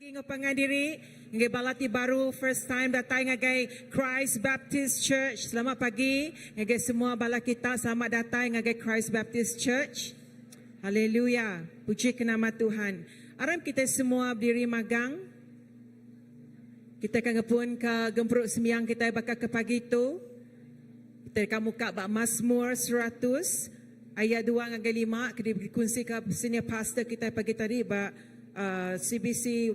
Pagi enggau pangan diri ngagai bala ti baru first time datai ngagai Christ Baptist Church. Selamat pagi ngagai semua bala kita selamat datai ngagai Christ Baptist Church. Haleluya. Puji ke nama Tuhan. Aram kita semua berdiri magang. Kita akan ngepun ke gempuru sembiang kita baka ke pagi tu. Kita deka muka ba Masmur 100 ayat 2 ngagai 5 ke dikunsi ke senior pastor kita pagi tadi ba CBC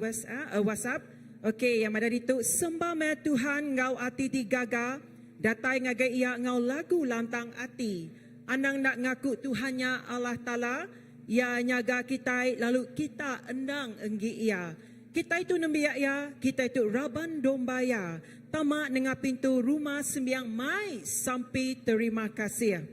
WhatsApp. Okey, yang madah ditu sembah meh Tuhan enggau ati ti gaga, datai ngagai iya enggau lagu lantang ati. Anang enda ngaku Tuhan nya Allah Taala, iya nyaga kitai lalu kita endang enggi iya. Kitai tu nembiak iya, kitai tu raban domba iya. Tama nengah pintu rumah sembiang mai sampi terima kasih.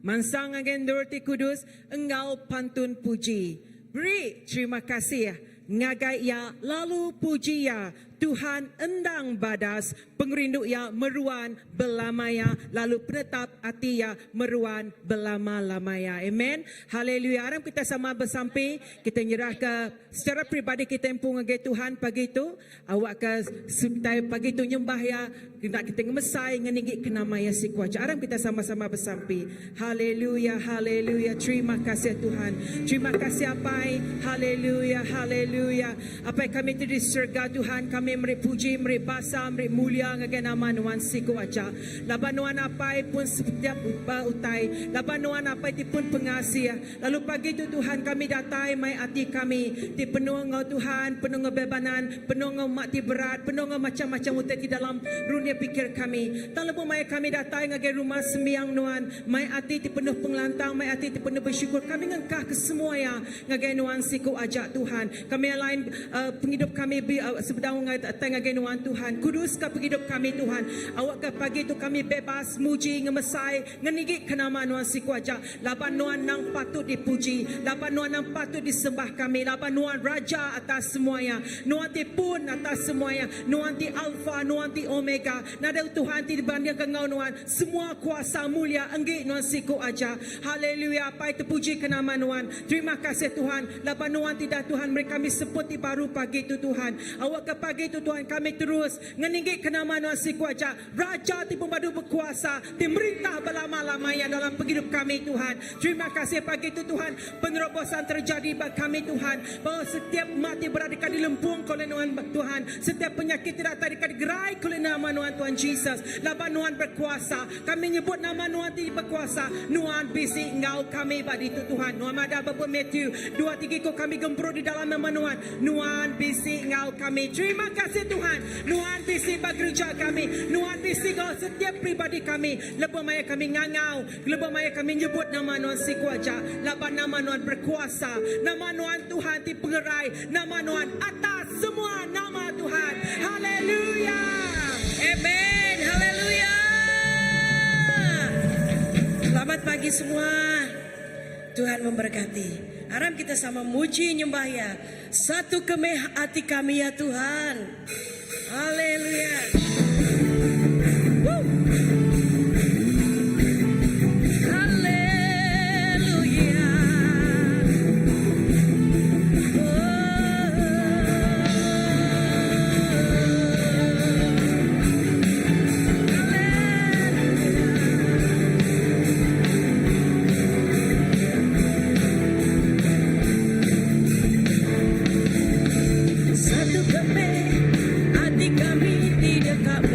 Mansang ngagai endur ti kudus enggau pantun puji. Beri terima kasih ngagai Iya lalu puji Iya. Tuhan endang badas, pengerindu Iya meruan belama iya lalu penetap ati Iya meruan belama-lama iya. Amen. Haleluya. Aram kita sama besampi, kita nyerahka secara peribadi kita empu ngagai Tuhan pagi tu. Awakka kitai pagi tu nyembah Iya, kena kita ngemesai ngeninggi ke nama Iya siku aja. Aram kita sama-sama besampi. Haleluya, haleluya. Terima kasih Tuhan. Terima kasih Apai. Haleluya, haleluya. Apai kami ti di serega Tuhan, kami meri puji, meri basa, meri mulia ngagai nama Nuan siku aja. Laban Nuan Apai pun setiap utai. Laban Nuan Apai ti pun pengasih. Lalu pagi tu Tuhan kami datai mai ati kami ti penuh enggau Tuhan, penuh enggau bebanan, penuh enggau mak ti berat, penuh enggau macham-macham utai ti dalam runding pikir kami. Tang lebuh maya kami datai ngagai rumah sembiang Nuan, mai ati ti penuh pengelantang, mai ati ti penuh besyukur, kami ngengkahka semua iya ngagai Nuan siku aja Tuhan. Kami alain pengidup kami sebedau datai ngagai Nuan Tuhan. Kuduska pengidup kami Tuhan. Awakka pagi tu kami bebas muji ngemesai Ngenigi ke nama nuan siku aja, laban nuan nang patut dipuji, laban nuan nang patut disembah kami, laban nuan Raja atas semua iya, nuan ti pun atas semua iya, nuan ti Alfa, nuan ti Omega, nadai Tuhan ti dibandingka enggau nuan, semua kuasa mulia enggi nuan siku aja. Haleluya Apai terpuji ke nama nuan. Terima kasih Tuhan, laban nuan ti dah Tuhan meri kami seput ti baru pagi tu Tuhan. Awakka pagi tu Tuhan kami terus ngeninggi ke nama nuan siku aja. Raja ti pemadu bekuasa, ti merintah belama-lama iya dalam pengidup kami, Tuhan. Terima kasih pagi tu, Tuhan, penerobosan terjadi ba kami, Tuhan. Bawa setiap mak ti berat deka dilempungka oleh Nuan, Tuhan. Setiap penyakit ti datai deka digeraika oleh nama Nuan, Tuhan Jesus. Laban Nuan berkuasa. Kami nyebut nama Nuan ti bekuasa. Nuan bisi enggau kami ba ditu, Tuhan. Nuan madah ba bup Matthew dua tiga iku kami gempuru di dalam nama Nuan. Nuan bisi enggau kami. Terima kasih Tuhan. Nuan bisi ba gerija kami. Nuan bisi enggau setiap pribadi kami. Lebuh maya kami ngangau, lebuh maya kami nyebut nama Nuan siku aja, laban nama Nuan berkuasa. Nama Nuan Tuhan ti pengerai. Nama Nuan atas semua nama Tuhan. Haleluya. Amen. Haleluya. Selamat pagi semua. Tuhan memberkati. Aram kita sama muji nyembah Iya. Satu kemeh ati kami ya Tuhan. Haleluya. Woo. Haleluya. Satu kemeh ati kami ti deka.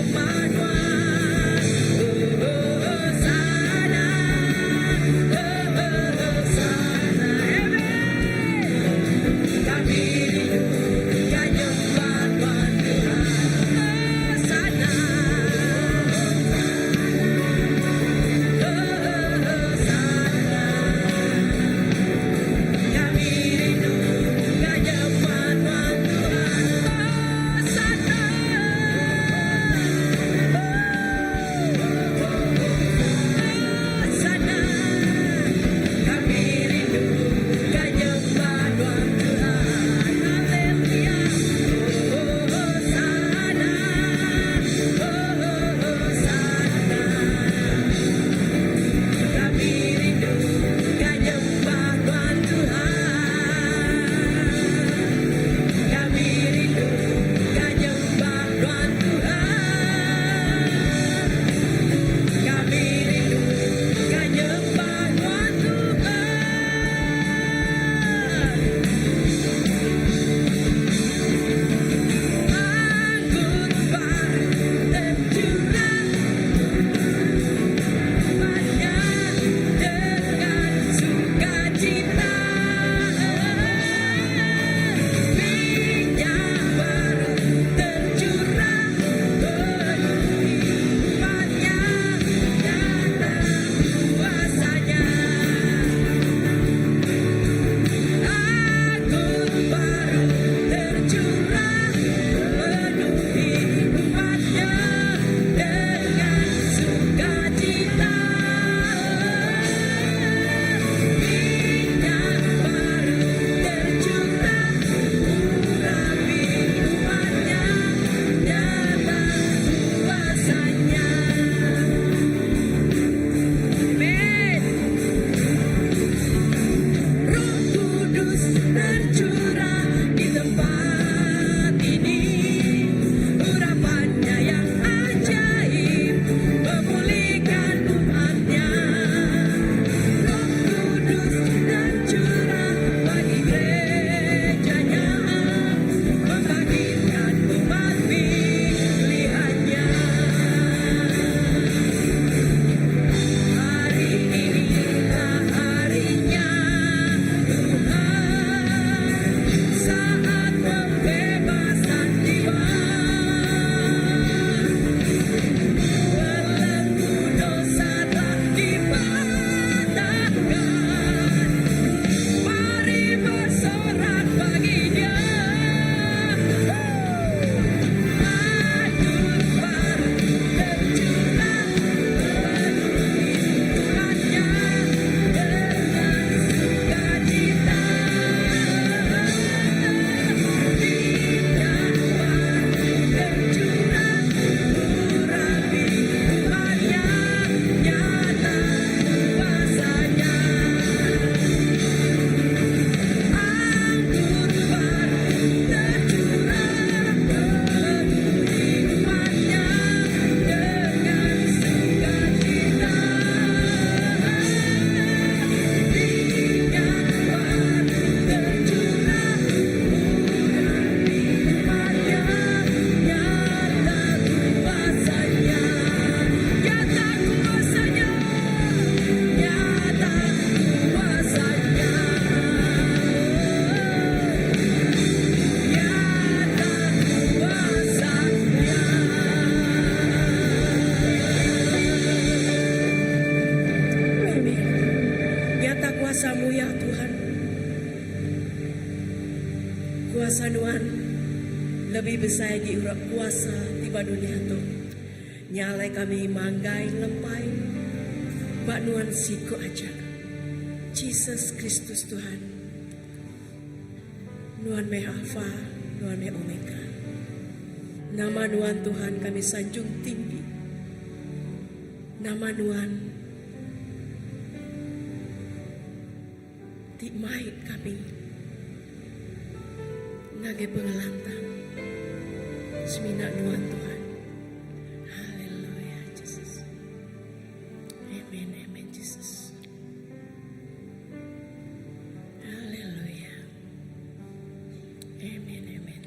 nyembah Nuan. Hosana, Hosana. Amen. Kami rindu ka nyembah Nuan Tuhan. Hosana, Hosana. Kami rindu ka nyembah Nuan Tuhan. Hosana, Hosana. Kami rindu ka nyembah Nuan Tuhan. Haleluya. Hosana, Hosana. Kami rindu ka nyembah Nuan Tuhan. Kami rindu ka nyembah Nuan Tuhan. Kami rindu ka nyembah Nuan Tuhan. Anggur baru tercurah umatnya dengan sukacita. Minyak baru tercurah penuhi umatnya nyata kuasanya. Anggur baru tercurah penuhi umatnya dengan sukacita. Minyak baru tercurah urapi umatnya nyata kuasanya. Amin. Roh Kudus tercurah di tempat ini. Urapannya yang ajaib memulihkan umatnya. Roh Kudus tercurah bagi gerejanya, membangkitkan umat pilihannya. Hari inilah harinya Tuhan, saat pembebasan tiba. Belenggu dosa telah dipatahkan. Mari bersorak bagi Dia. Anggur baru tercurah penuhi umatnya dengan sukacita. Minyak baru tercurah urapi umatnya nyata kuasanya. Anggur baru tercurah penuhi umatnya dengan sukacita. Minyak baru tercurah urapi umatnya nyata kuasanya. Nyata kuasanya. Nyata kuasanya. Nyata kuasanya. Amin. Nyata kuasamu ya Tuhan. Kuasa Nuan lebih besar di urap kuasa tiba dunia tu. Nyalai kami manggai lempai. Bak Nuan siku aja. Jesus Kristus Tuhan. Nuan meh Alfa, Nuan meh Omega. Nama Nuan Tuhan kami sanjung tinggi. Nama Nuan ti mai kami ngagai pengelantang. Semina Nuan Tuhan. Haleluya Jesus. Amen, amen Jesus. Haleluya. Amen, amen.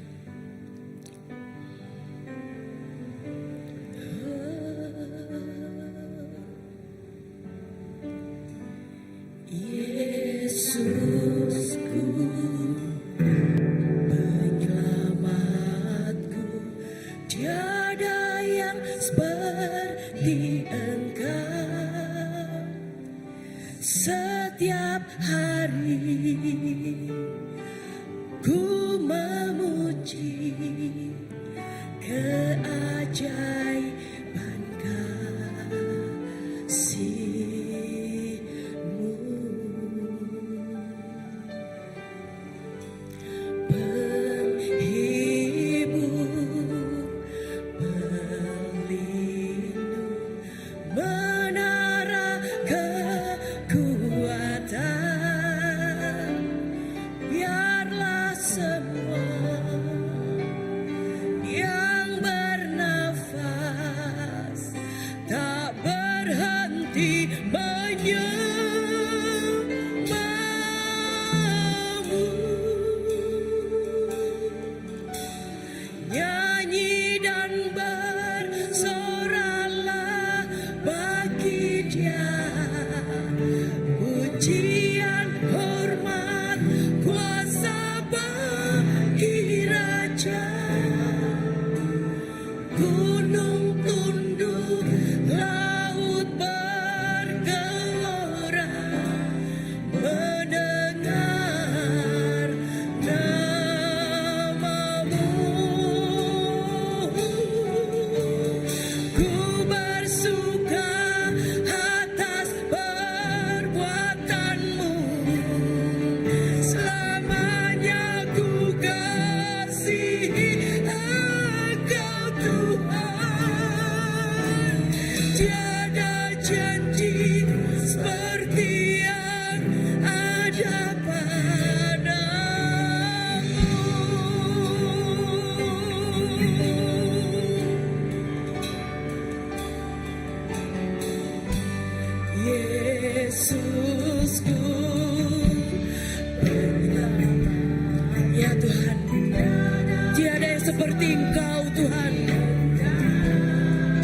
seperti Engkau Tuhan.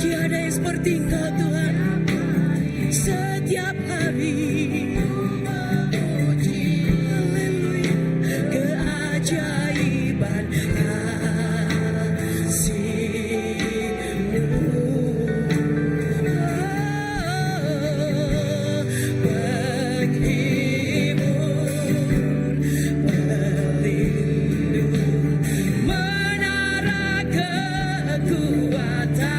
Tiada yang seperti Engkau Tuhan. Setiap hari Haleluya keajaiban kasih-Mu. Oh, penghibur, pelindung, menara kekuatan.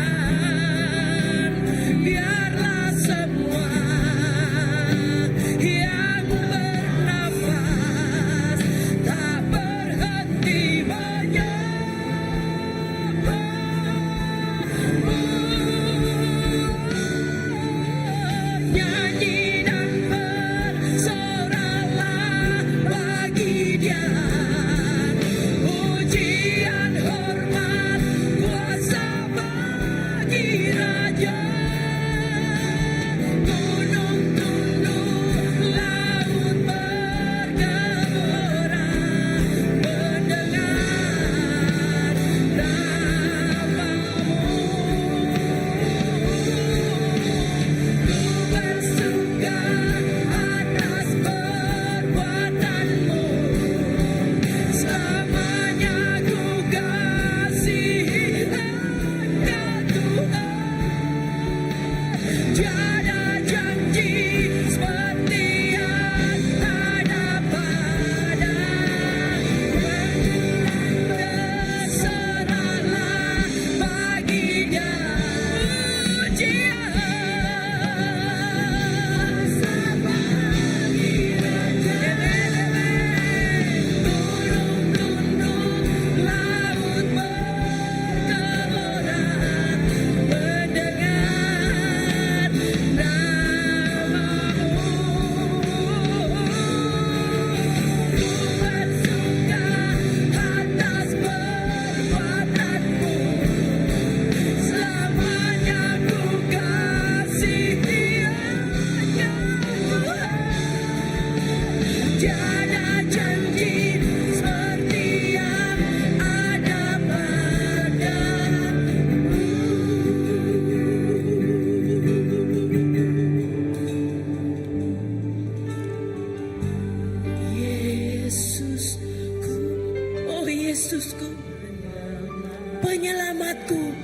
Biarlah semua yang bernafas tak berhenti menyembah-Mu. Nyanyi dan bersoraklah bagi Dia. Pujian, hormat, kuasa bagi Raja. Gunung tunduk, laut bergelora mendengar namamu. Ku bersuka atas perbuatanmu. Selamanya ku kasihi Engkau Tuhan. Tiada janji seperti yang ada padamu. Berserahlah bagi Dia. Pujian bagi Raja. Gunung tunduk, laut bergelora mendengar namamu. Ku bersuka atas perbuatanmu. Selamanya ku kasihi Engkau Tuhan. Tiada janji seperti yang ada padamu. Yesusku, oh Yesusku, penyelamatku,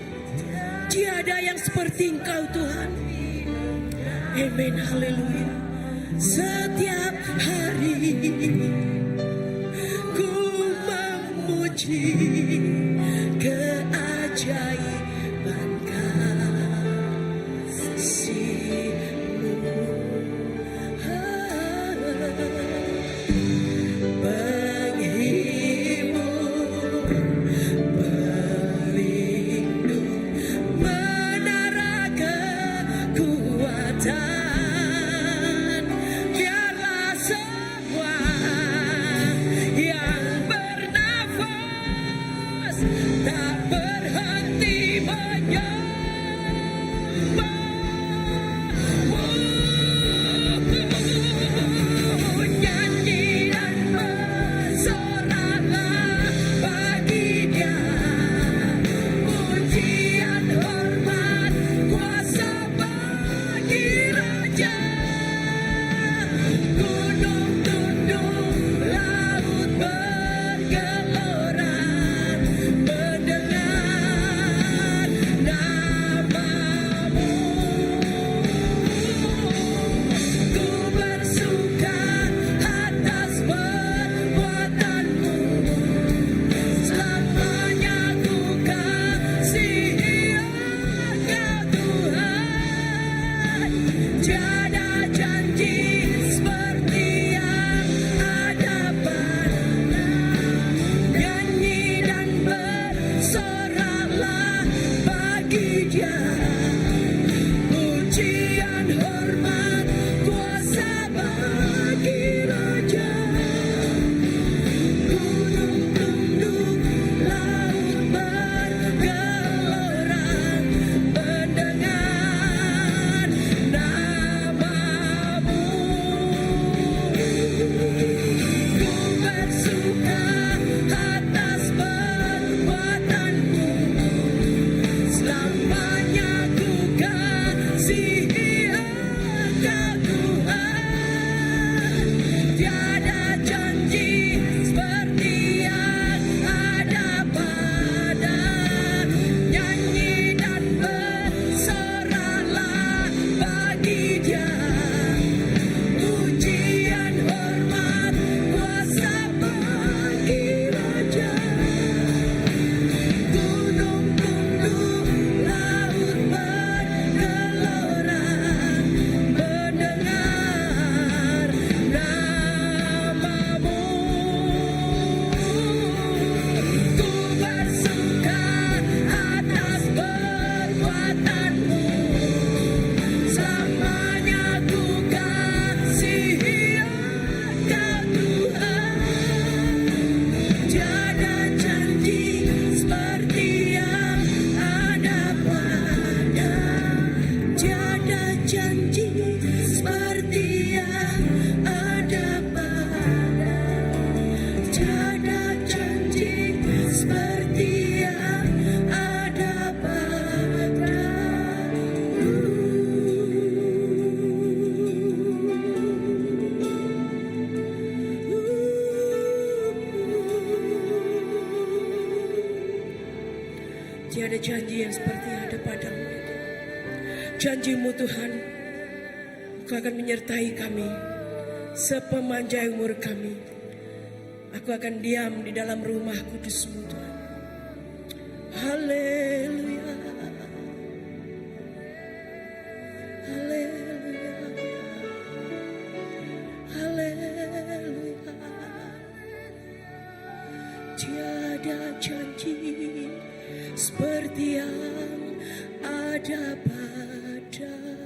tiada yang seperti Engkau Tuhan. Amin, haleluya. Setiap hari ku memuji keajaiban kasih-Mu. Penghibur, pelindung, menara kekuatan. Biarlah semua yang bernafas tak berhenti. Tiada janji yang seperti ada padamu ya Tuhan. Janjimu Tuhan, Engkau akan menyertai kami sepemanjai umur kami. Aku akan diam di dalam rumah kudusmu Tuhan. Haleluya. Haleluya. Haleluya. Tiada janji seperti yang ada padamu.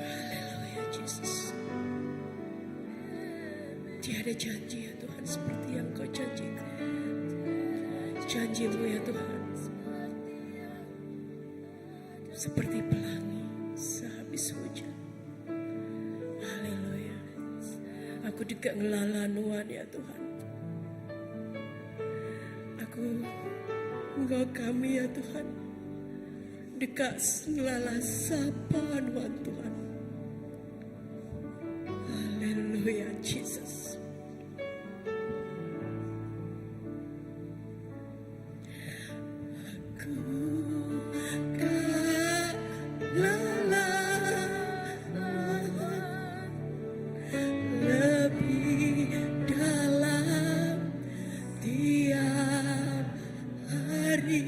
Haleluya Jesus. Tiada janji ya Tuhan seperti yang kau janjikan. Janjimu ya Tuhan. Seperti pelangi sehabis hujan. Haleluya. Aku juga ngelala nuan ya Tuhan. Aku enggau kami ya Tuhan. Deka ngelala sapa nuan Tuhan. Haleluya Jesus. Aku ka ngelala lebih dalam tiap hari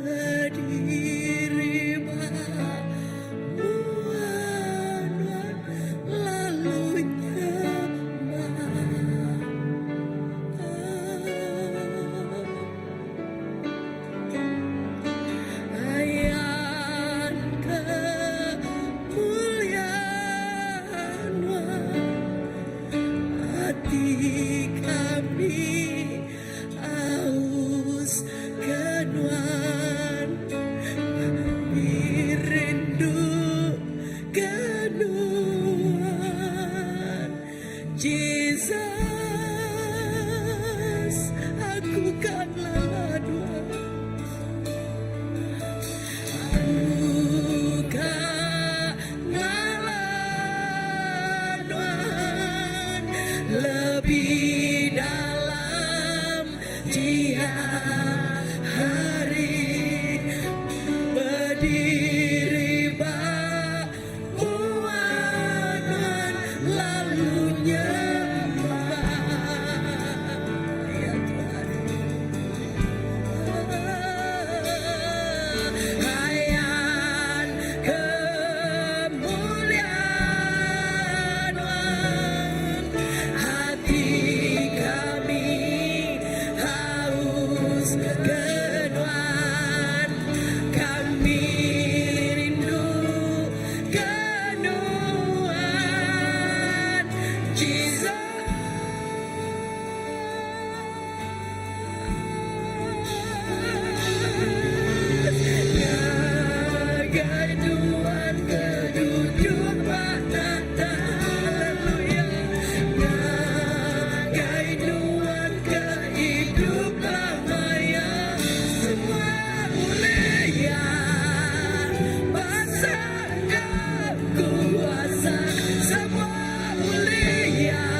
berdiri ba mua nuan lalu nyembah. Ayan kemuliaan Hati kami aus ke nuan Kami rindu ke nuan Jesus aku ka ngelala nuan Aku ka ngelala nuan lebih dalam tiap hari berdiri ba mua nuan lalu nyembah ya Tuhan. Ayan kemuliaan nuan Hati kami haus ke nuan Kami rindu ke nuan Jesus. Ngagai nuan ke duduk ba takhta Haleluya Ngagai nuan ke idup belama iya Semua ulih iya Basa enggau kuasa Semua ulih iya.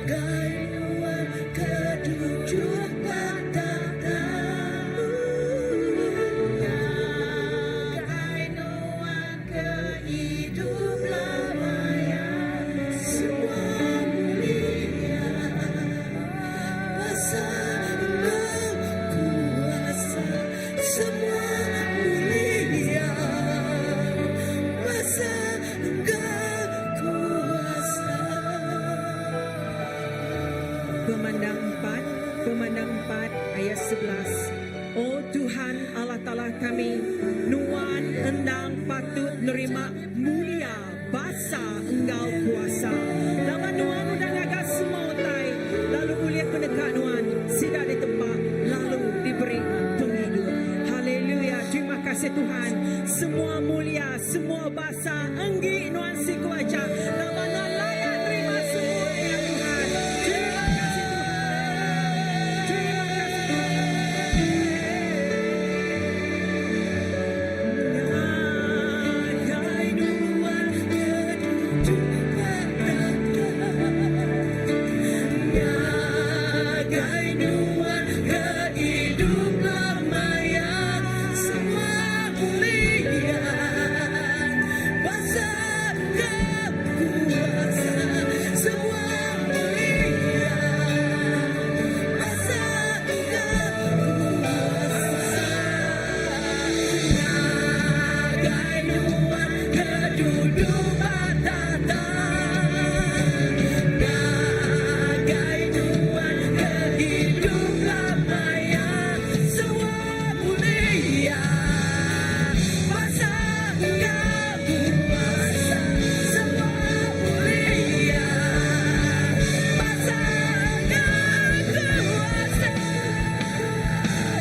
Ngagai nuan ke duduk ba takhta. Ngagai nuan ke idup belama iya. Semua mulia, basa enggau kuasa. Semua mulia, basa enggau kuasa. Pemandang 4, Pemandang 4 ayat 11. O Tuhan Allah Taala kami, Nuan endang patut nerima mulia, basa enggau kuasa. Laban Nuan udah ngaga semua utai, lalu ulih peneka Nuan, sida ditempa lalu diberi pengidup. Haleluya. Terima kasih Tuhan. Semua mulia, semua basa enggi Nuan siku aja. Laban Nuan layak terima semua ya Tuhan. Terima kasih Tuhan. Terima kasih Tuhan. Ngagai nuan ke duduk ba takhta. Ngagai nuan ke idup belama iya. Semua mulia, basa enggau kuasa. Semua mulia, basa enggau kuasa. Ngagai nuan ke duduk ba takhta. Ngagai nuan ke idup belama iya. Semua mulia, basa enggau kuasa. Semua mulia, basa enggau kuasa.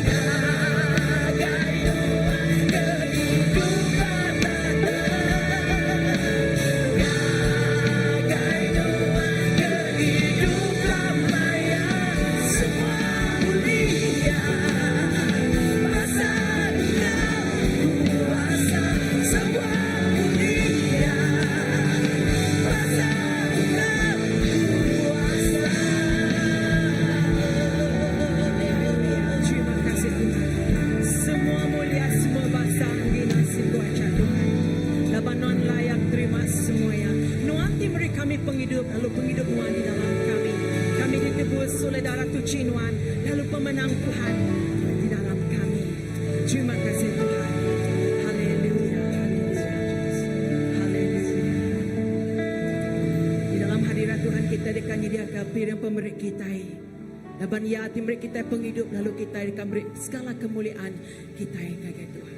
Ngagai nuan ke duduk ba takhta. Ngagai nuan ke idup belama iya. Semua mulia, basa enggau kuasa. Semua mulia, basa enggau kuasa. Terima kasih Tuhan. Semua mulia, semua basa enggi Nuan siku aja Tuhan. Laban Nuan layak terima semuanya. Nuan ti meri kami pengidup, lalu pengidup Nuan di dalam kami. Kami ditebus oleh darah suci Nuan, lalu pemenang Tuhan di dalam kami. Terima kasih Tuhan. Haleluya, haleluya. Haleluya. Di dalam hadirat Tuhan kita deka nyediakan piring pemeri kita. Laban ya ti meri kita pengidup lalu kita deka meri segala kemuliaan kita ngagai Tuhan.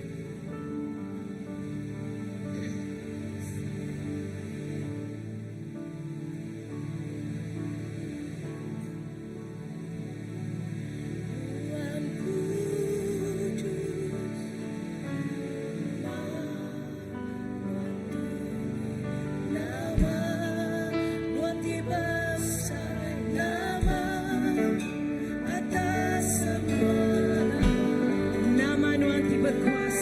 Nuan kudus, Nuan tu nama Nuan ti besai nama atas semua. Nama Nuan ti berkuasa.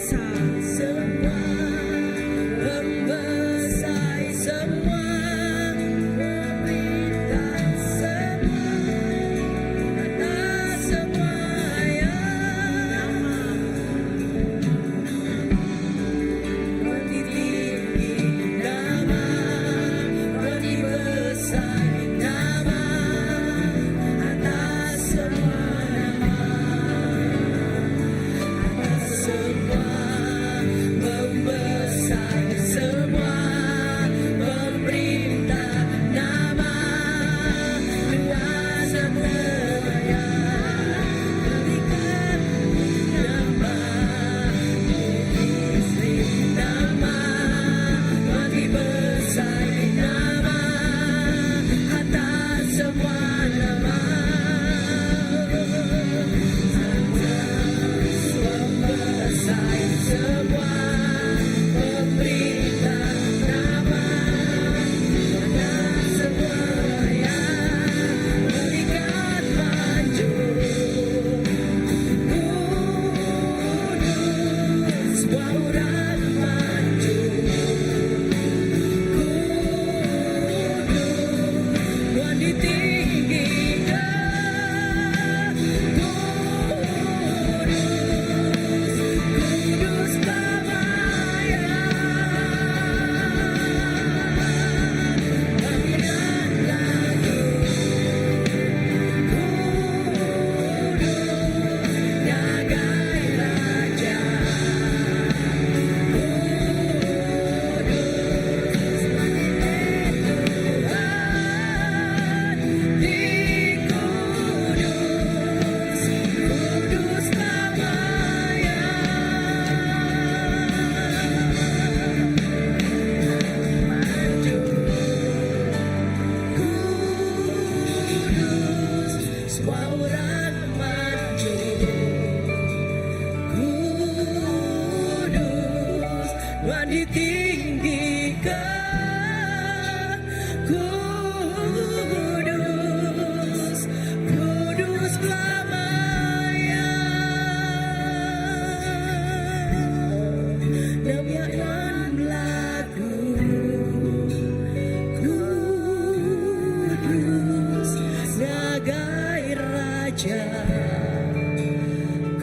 aja.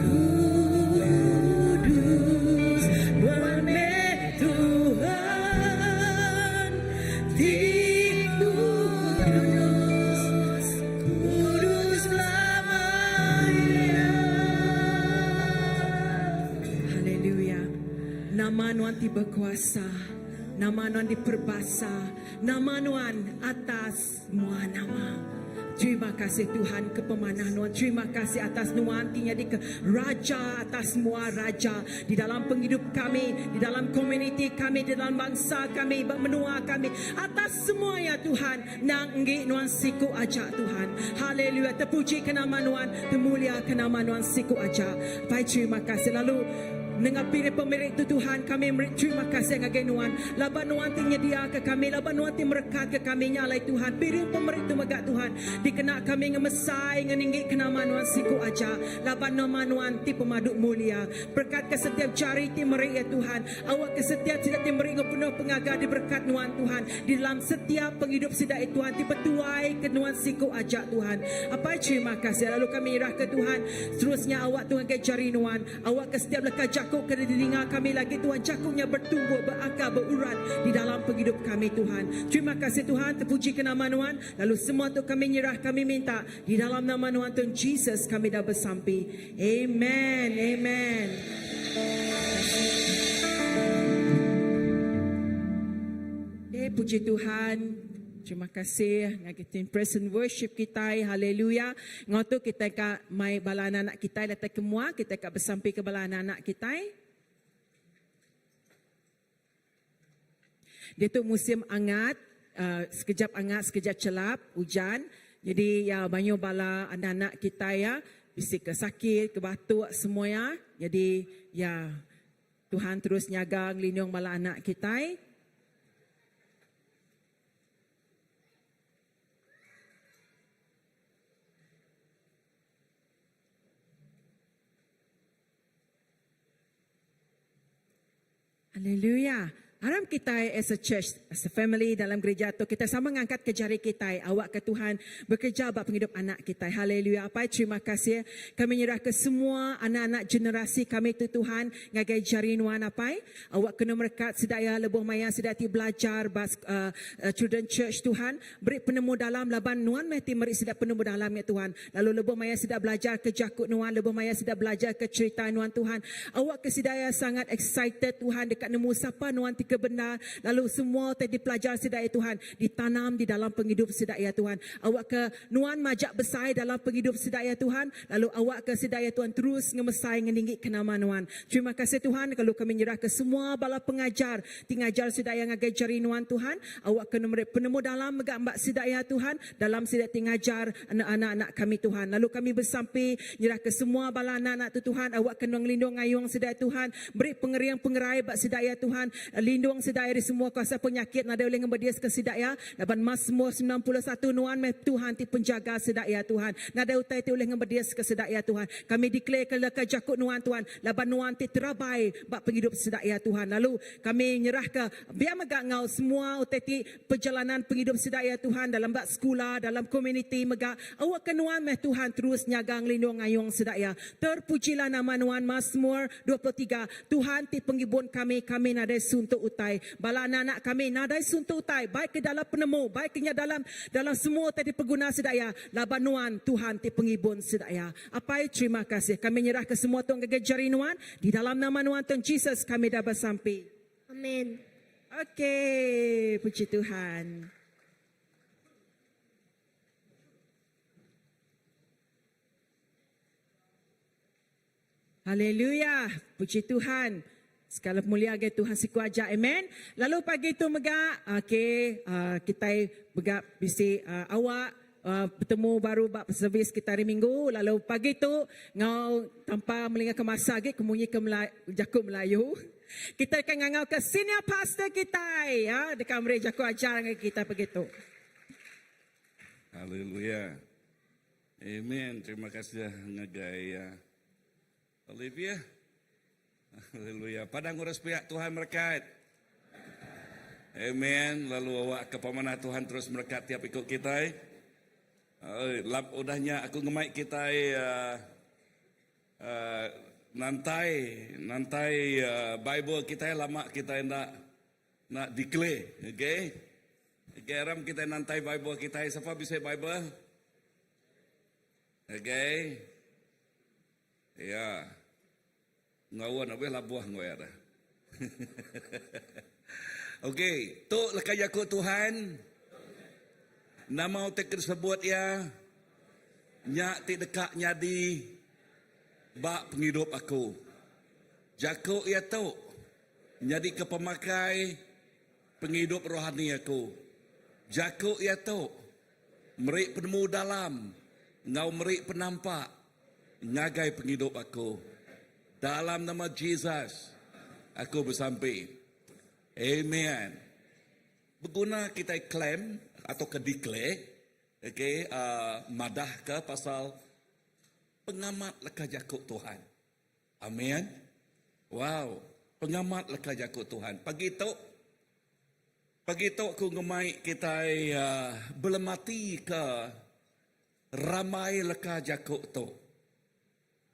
Kudus nuan meh Tuhan ti kudus, kudus belama iya. Haleluya. Nama nuan ti bekuasa, nama nuan diperbasa, nama nuan atas Semua nama. Terima kasih Tuhan ke pemanah nuan. Terima kasih atas nuan ti nyadi ke raja atas semua raja di dalam pengidup kami, di dalam komuniti kami, di dalam bangsa kami, ba menua kami. Atas semua iya Tuhan, nang enggi nuan siku aja Tuhan. Haleluya. Terpuji ke nama nuan, termulia ke nama nuan siku aja. Pai terima kasih lalu Nengah piring pemeri tu Tuhan, kami meri terima kasih ngagai Nuan laban Nuan ti nyediaka kami, laban Nuan ti merekatka kami. Nya alai Tuhan, piring pemeri tu mega Tuhan dikena kami ngemesai ngeninggika nama Nuan siku aja, laban nama Nuan ti pemadu mulia. Berekatka setiap jari ti meri iya Tuhan. Awakka setiap sida ti meri enggau penuh pengaga diberekat Nuan Tuhan di dalam setiap pengidup sida iya Tuhan ti betuaika Nuan siku aja Tuhan. Apai terima kasih lalu kami nyerahka Tuhan seterusnya awak tu ngagai jari Nuan. Awakka setiap leka jaku ke didinga kami lagi Tuhan, jaku nya bertumbuh, berakar, berurat di dalam pengidup kami Tuhan. Terima kasih Tuhan, terpuji ke nama Nuan, lalu semua tu kami nyerah, kami minta di dalam nama Nuan Tuhan Jesus kami dah besampi. Amen. Amen. Okay, puji Tuhan. Terima kasih ngagai team praise and worship kitai. Haleluya. Ngau tu kitai ka mai bala anak-anak kitai datai ke mua, kitai ka besampi ke bala anak-anak kitai. Diatu musim angat, uh, sekejap angat, sekejap celap, ujan. Jadi ya banyu bala anak-anak kitai ya bisi ke sakit, ke batuk semua ya. Jadi ya Tuhan terus nyaga ngelindung bala anak kitai. Haleluya. Aram kitai as a church, as a family dalam gereja tu kita sama ngangkat ke jari kitai awak ke Tuhan bekerja ba pengidup anak kitai. Haleluya. Apai terima kasih kami nyerah ke semua anak-anak generasi kami tu Tuhan ngagai jari nuan apai. Awak kena merekat sida iya lebuh maya sida ti belajar ba Children Church Tuhan. Beri penemu dalam laban nuan meh ti meri sida penemu dalam nya Tuhan. Lalu lebuh maya sida belajar ke jaku nuan, lebuh maya sida belajar ke cerita nuan Tuhan, awak ke sida iya sangat excited Tuhan deka nemu sapa nuan ti ke bendar lalu semua utai dipelajar sida iya Tuhan ditanam di dalam pengidup sida iya Tuhan. Awak ke nuan majak besai dalam pengidup sida iya Tuhan lalu awak ke sida iya Tuhan terus ngemesai ngeninggi ke nama nuan. Terima kasih Tuhan lalu kami nyerahka semua bala pengajar ti ngajar sida iya ngagai jari nuan Tuhan. Awakka nu meri penemu dalam mega emba sida iya Tuhan dalam sida ti ngajar anak-anak kami Tuhan. Lalu kami besampi nyerahka semua bala anak-anak tu Tuhan awakka nuan ngelindung ngayung sida iya Tuhan. Beri pengering pengerai ba sida iya Tuhan. Lindung sida iya ari semua kuasa penyakit nadai ulih ngemediska sida iya. Laban Masmur 91 nuan meh Tuhan ti penjaga sida iya Tuhan. Nadai utai ti ulih ngemediska sida iya Tuhan. Kami declare ke leka jaku nuan Tuhan laban nuan ti terabai ba pengidup sida iya Tuhan. Lalu kami nyerahka biar mega enggau semua utai ti perjalanan pengidup sida iya Tuhan dalam ba sekula dalam komuniti mega awakka nuan meh Tuhan terus nyaga ngelindung ngayung sida iya. Terpujilah nama nuan Masmur 23 Tuhan ti pengibun kami kami nadai suntuk utai. Bala anak-anak kami nadai suntuk utai, baik ke dalam penemu, baik ke nya dalam dalam semua utai dipeguna sida iya, laban Nuan, Tuhan ti pengibun sida iya. Apai, terima kasih. Kami nyerahka semua tu ngagai jari Nuan, di dalam nama Nuan Tuhan Jesus kami dah besampi. Amen. Okey, puji Tuhan. Haleluya. Puji Tuhan. Segala mulia agai Tuhan siku aja. Amen. Lalu pagi tu mega okey uh, kitai mega bisi uh, awak uh, betemu baru ba servis kita hari Minggu. Lalu pagi tu ngau tanpa melingaka masa agi ke munyi ke Melayu, jaku Melayu. Kita akan ngangau ke senior pastor kitai ya deka meri jaku ajar ngagai kita pagi tu. Haleluya. Amen. Terima kasih ngagai uh, Olivia. Haleluya. Padang ngurus pihak Tuhan merekat. Amen. Lalu awak ke pemanah Tuhan terus merekat tiap ikut kita. Lap udah nya aku ngemai kitai nantai nantai Bible kitai lama kitai enda enda declare okay. Okay aram kitai nantai Bible kitai sapa bisi Bible? Okay. Ya. Ngaun abih labuh enggau iya dah. Okey, tu leka jaku Tuhan. Nama utai ke disebut iya nya ti deka nyadi ba pengidup aku. Jaku iya tu nyadika pemakai pengidup rohani aku. Jaku iya tu meri penemu dalam enggau meri penampak ngagai pengidup aku. Dalam nama Jesus, aku besampi. Amen. Beguna kitai claim atau ke declare, okay, uh, madahka pasal pengamat leka jaku Tuhan. Amen. Wow, pengamat leka jaku Tuhan. Pagi tu, pagi tu aku ngemai kitai uh, belemati ke Ramai leka jaku tu,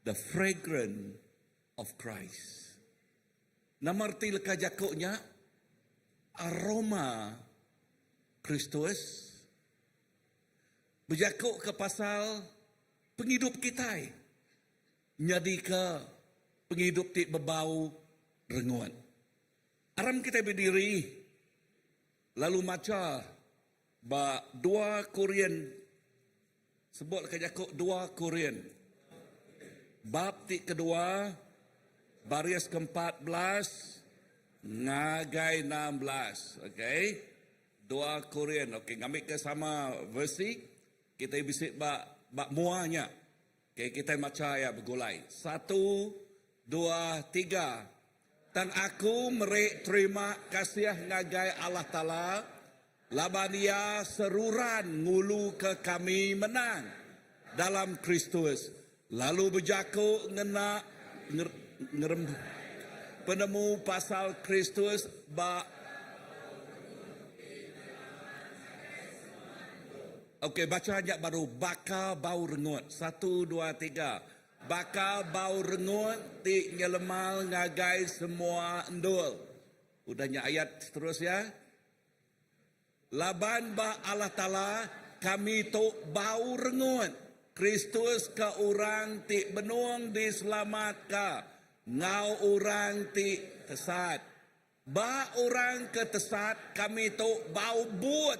the fragrance of Christ. Nama reti leka jaku nya? Aroma Kristus. Bejaku ke pasal pengidup kitai nyadika pengidup ti bebau rengut. Aram kitai bediri lalu macha Ba dua Korin, sebut leka jaku dua Korin. Bab ti kedua, baris ke-14 ngagai 16. Okey. Dua Korin. Okey, ngambika sama versi, kitai bisi ba ba mua nya. Okey, kitai macha iya begulai. Satu, dua, tiga. Tang aku meri terima kasih ngagai Allah Taala laban Iya seruran nguluka kami menang dalam Kristus lalu bejaku ngena penemu pasal Kristus ba Okey, bacha nya baru baka bau rengut. Satu, dua, tiga. Baka bau rengut ti nyelemal ngagai semua endur. Udah nya ayat seterus iya. Laban ba Allah Taala kami tu bau rengut Kristus ke orang ti benung diselamatka enggau orang ti tesat. Ba orang ke tesat kami tu bau but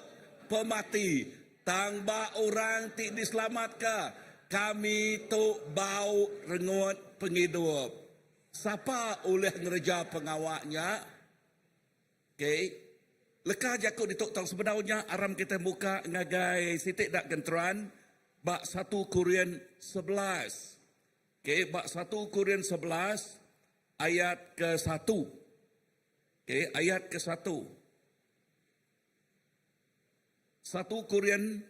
pemati, tang ba orang ti diselamatka kami tu bau rengut pengidup. Sapa ulih ngereja pengawa nya? Okey. Leka jaku ditu tang sebedau nya aram kitai muka ngagai siti da genteran ba satu Korin 11. Okey, ba satu Korin 11 Ayat ke satu. Okey, ayat ke satu. Satu Korin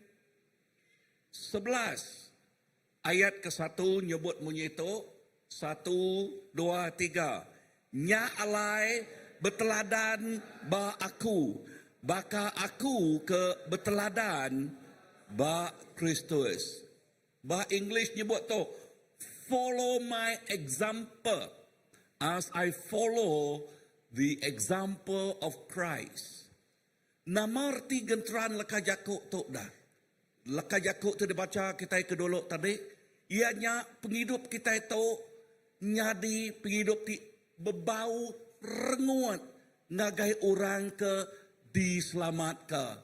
11 ayat ke satu nyebut munyi tu, satu, dua, tiga. Nya alai beteladan ba aku, baka aku ke beteladan ba Kristus. Ba English nyebut tu, Follow my example as I follow the example of Christ. Nama reti genteran leka jaku tu dah? Leka jaku ti dibacha kitai ke dulu tadi, iya nya pengidup kitai tu nyadi pengidup ti bebau rengut ngagai orang ke diselamatka.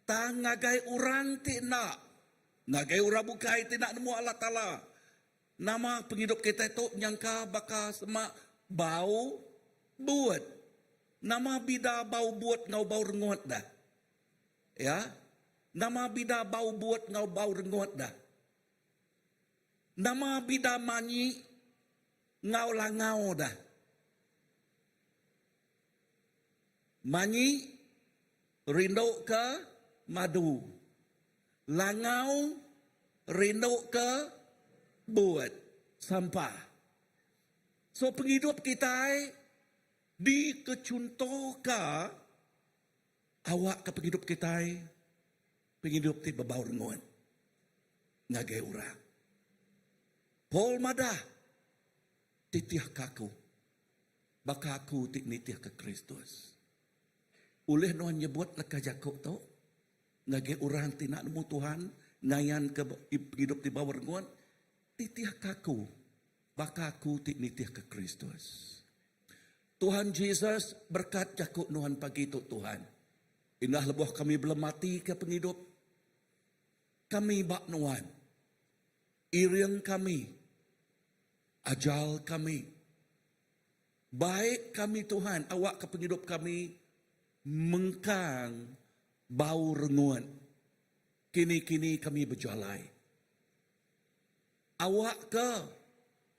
Tang ngagai orang ti enda Ngagai orang bukai ti enda nemu Allah Taala, nama pengidup kitai tu nyangka baka semak bau but. Nama bida bau but enggau bau rengut dah? Ya. Nama bida bau but enggau bau rengut dah? Nama bida manyi enggau langau dah? Manyi rindu ke madu. Langau rindu ke but sampah. So pengidup kitai dikechuntoka awakka pengidup kitai pengidup ti bebau rengut. ngagai orang. Paul madah, Titihka aku, baka aku ti nitihka Kristus. Ulih nuan nyebut leka jaku tu ngagai orang ti enda nemu Tuhan ngayanka pengidup ti bau rengut? Titihka aku, baka aku ti nitihka Kristus. Tuhan Jesus, berekat jaku nuan pagi tu Tuhan. Indah lebuh kami belematika pengidup kami ba nuan. Iring kami, ajal kami. Baik kami Tuhan awakka pengidup kami mengkang bau rengut kini-kini kami bejalai. Awakka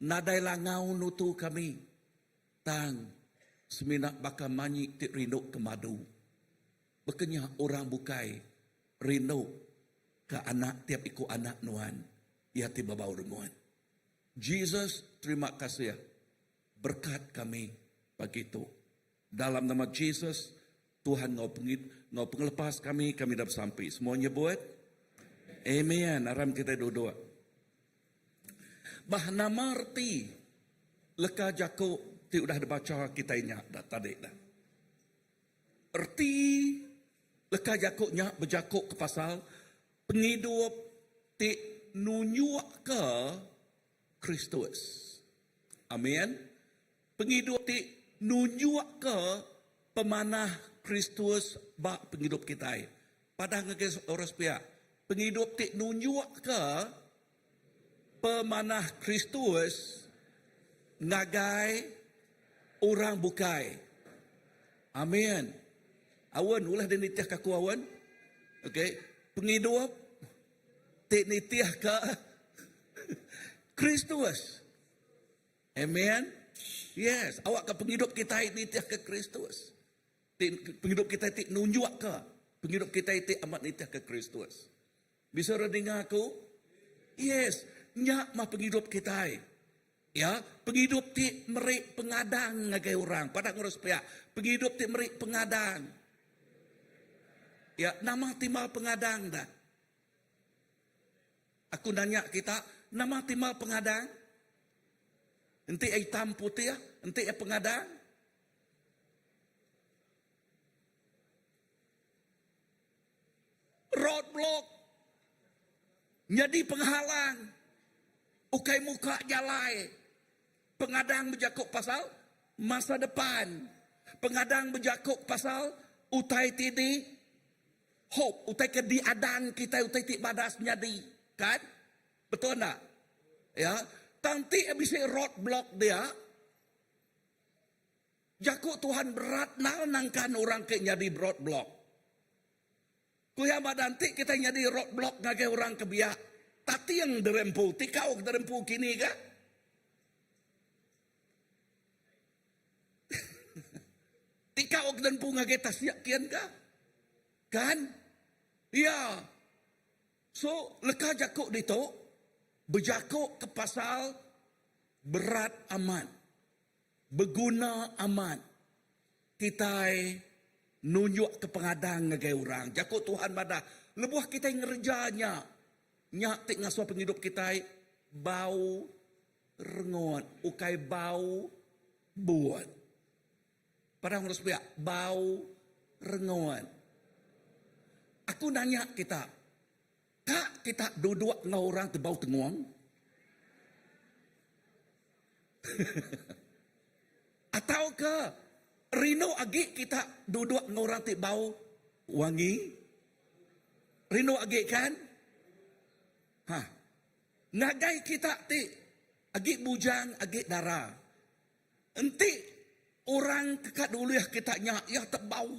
nadai langau nutu kami tang semina baka manyi ti rindu ke madu. Baka nya orang bukai rindu ke anak tiap iku anak nuan iya ti bebau rengut. Jesus terima kasih berkat kami pagi tu. Dalam nama Jesus Tuhan enggau enggau pengelepas kami kami dah besampi. Semua nyebut Amen. Aram kitai duduk. Bah nama reti leka jaku ti udah dibacha kitai nya dah tadi dah. Reti leka jaku nya bejaku ke pasal pengidup ti nunjukka Kristus. Amin. Pengidup ti nunjukka pemanah Kristus ba pengidup kitai. Padah ngagai orang sepiak, pengidup ti nunjukka pemanah Kristus ngagai orang bukai. Amin. Awen ulah dia nitihka aku awen. Okey, pengidup ti nitihka Kristus. Amen. Yes, awakka pengidup kitai nitihka Kristus. Ti pengidup kitai ti nunjukka pengidup kitai ti amat nitihka Kristus. Bisa orang ninga aku? Yes, nya mah pengidup kitai. Ya, pengidup ti meri pengadang ngagai orang. Padah ngurus pia, pengidup ti meri pengadang. Ya, nama timbal pengadang dah. Aku nanya kita, nama timbal pengadang? Enti hitam putih, enti pengadang? Roadblock nyadi penghalang ukai muka jalai. Pengadang bejaku pasal masa depan. Pengadang bejaku pasal utai ti di hope, utai ke diadan kitai, utai ti badas nyadi. Kan? Betul enda? Ya. Tang ti bisi roadblock dia, Jaku Tuhan berat nal nangkan orang ke nyadi roadblock. Ku iya madah enti kitai nyadi roadblock ngagai orang ke biak, tating diri empu, tikau ke diri empu kini ka. Tikau ke diri empu ngagai tasik kian ka. Kan? Iya. So leka jaku ditu bejaku ke pasal berat amat. Beguna amat kitai nunjukka pengadang ngagai orang. Jaku Tuhan madah, lebuh kitai ngereja nya, nya ti ngasuh pengidup kitai bau rengut, ukai bau but. Padah ngurus pia, bau rengut. Aku nanya kita, ka kita duduk enggau orang ti bau tengung? Atauka rindu agi kita duduk enggau orang ti bau wangi? Rindu agi kan? Ha. Ngagai kita ti agi bujang agi dara. Enti orang ke ka dulih kita nya iya te bau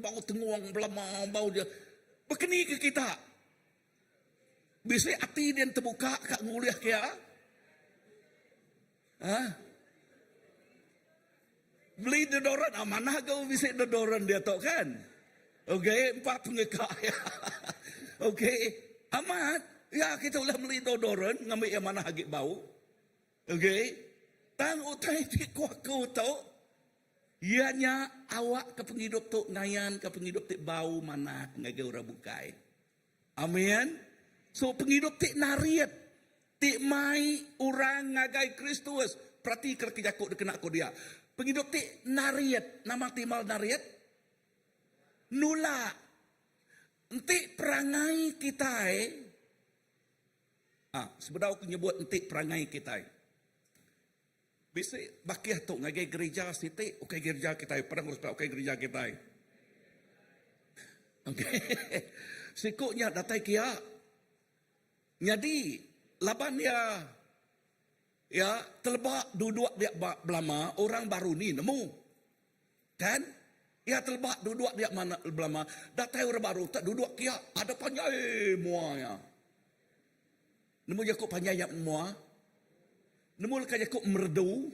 bau tengung belama bau dia. Bekeni ke kita? Bisi ati din tebuka ka ngulih ke iya? Ha? Beli deodorant, ah, manah ga bisi deodorant diatu kan? Okey, empa pengeka iya. Okey, amat ya kita ulih meli deodorant ngambi iya manah agi bau. Okey, tang utai ti ku aku tu iya nya awakka pengidup tu ngayanka pengidup ti bau manah ngagai orang bukai. Amin. So pengidup ti narit ti mai orang ngagai Kristus. Peratika leka jaku dikena ku dia. Pengidup ti narit, nama timbal narit? Nulak. Enti perangai kitai, ah sebedau aku nyebut enti perangai kitai. Bisi bakih tu ngagai gerija siti ukai gerija kitai padang urus ukai gerija kitai. Okey. Siku nya datai kia nyadi laban iya iya teleba duduk dia ba belama orang baru ni nemu. Kan? Iya teleba duduk dia mana belama datai orang baru tak duduk kia ada panjai mua iya. Nemu jaku panjai nya mua? Nemu leka jaku meredu?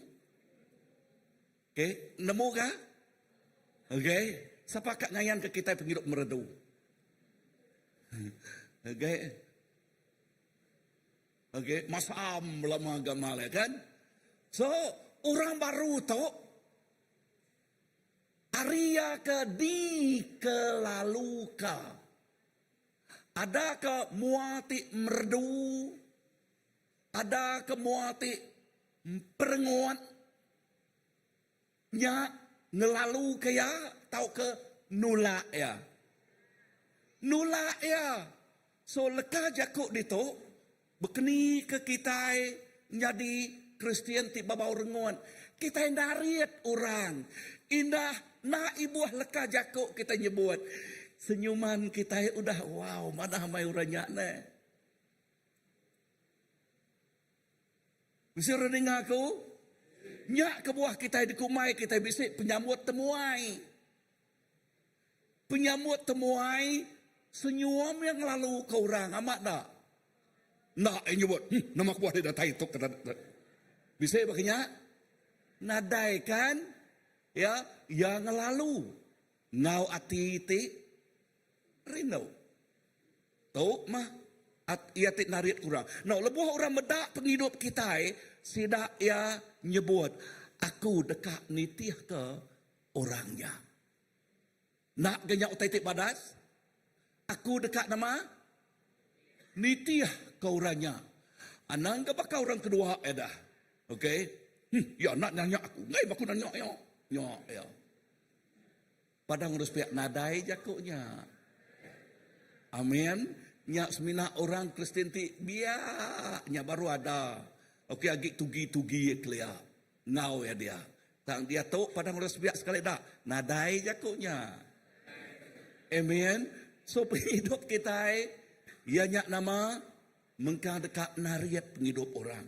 Okey, nemu ka? Okey, sapa ka ngayanka kitai pengidup meredu? Okey. Okey, masam belama gamal iya kan? So, orang baru tu ari iya ke dikelaluka. Ada ke mua ti meredu, ada ke mua ti perengut nya ngelaluka iya tauka nulak iya. Nulak iya. So leka jaku ditu bekeni ke kitai nyadi Kristian ti babau rengut. Kitai narit orang. Indah enda ibuh leka jaku kitai nyebut. Senyuman kitai udah wow manah amai orang nya neh. Bisi orang ninga aku? Nya kebuah kitai dikumbai kitai bisi penyambut temuai. Penyambut temuai senyum iya ngelalu ke orang amat enda? Enda iya nyebut, hmm, nama kebuah dia datai tu ke Bisi baka nya? Nadai kan? Ya, iya ngelalu enggau ati ti rindu. Tu mah iya ti narit ke orang. Now, lebuh orang meda pengidup kitai, sida iya nyebut, Aku deka nitihka orang nya. Enda ga nya utai ti badas? Aku deka nama? Nitihka orang nya. Anang ga baka orang kedua iya dah. Okey. Hmm, iya enda nanya aku. Enggai aku nanya iya. Nya iya. Padang urus piak nadai jaku nya. Amin. Nya semina orang Kristian ti biak nya baru ada. Okey agi tugi-tugi kelia. Enggau iya dia. Tang diatu padang urus biak sekali da nadai jaku nya. Amen. So pengidup kitai iya nya nama mengkang deka narit pengidup orang.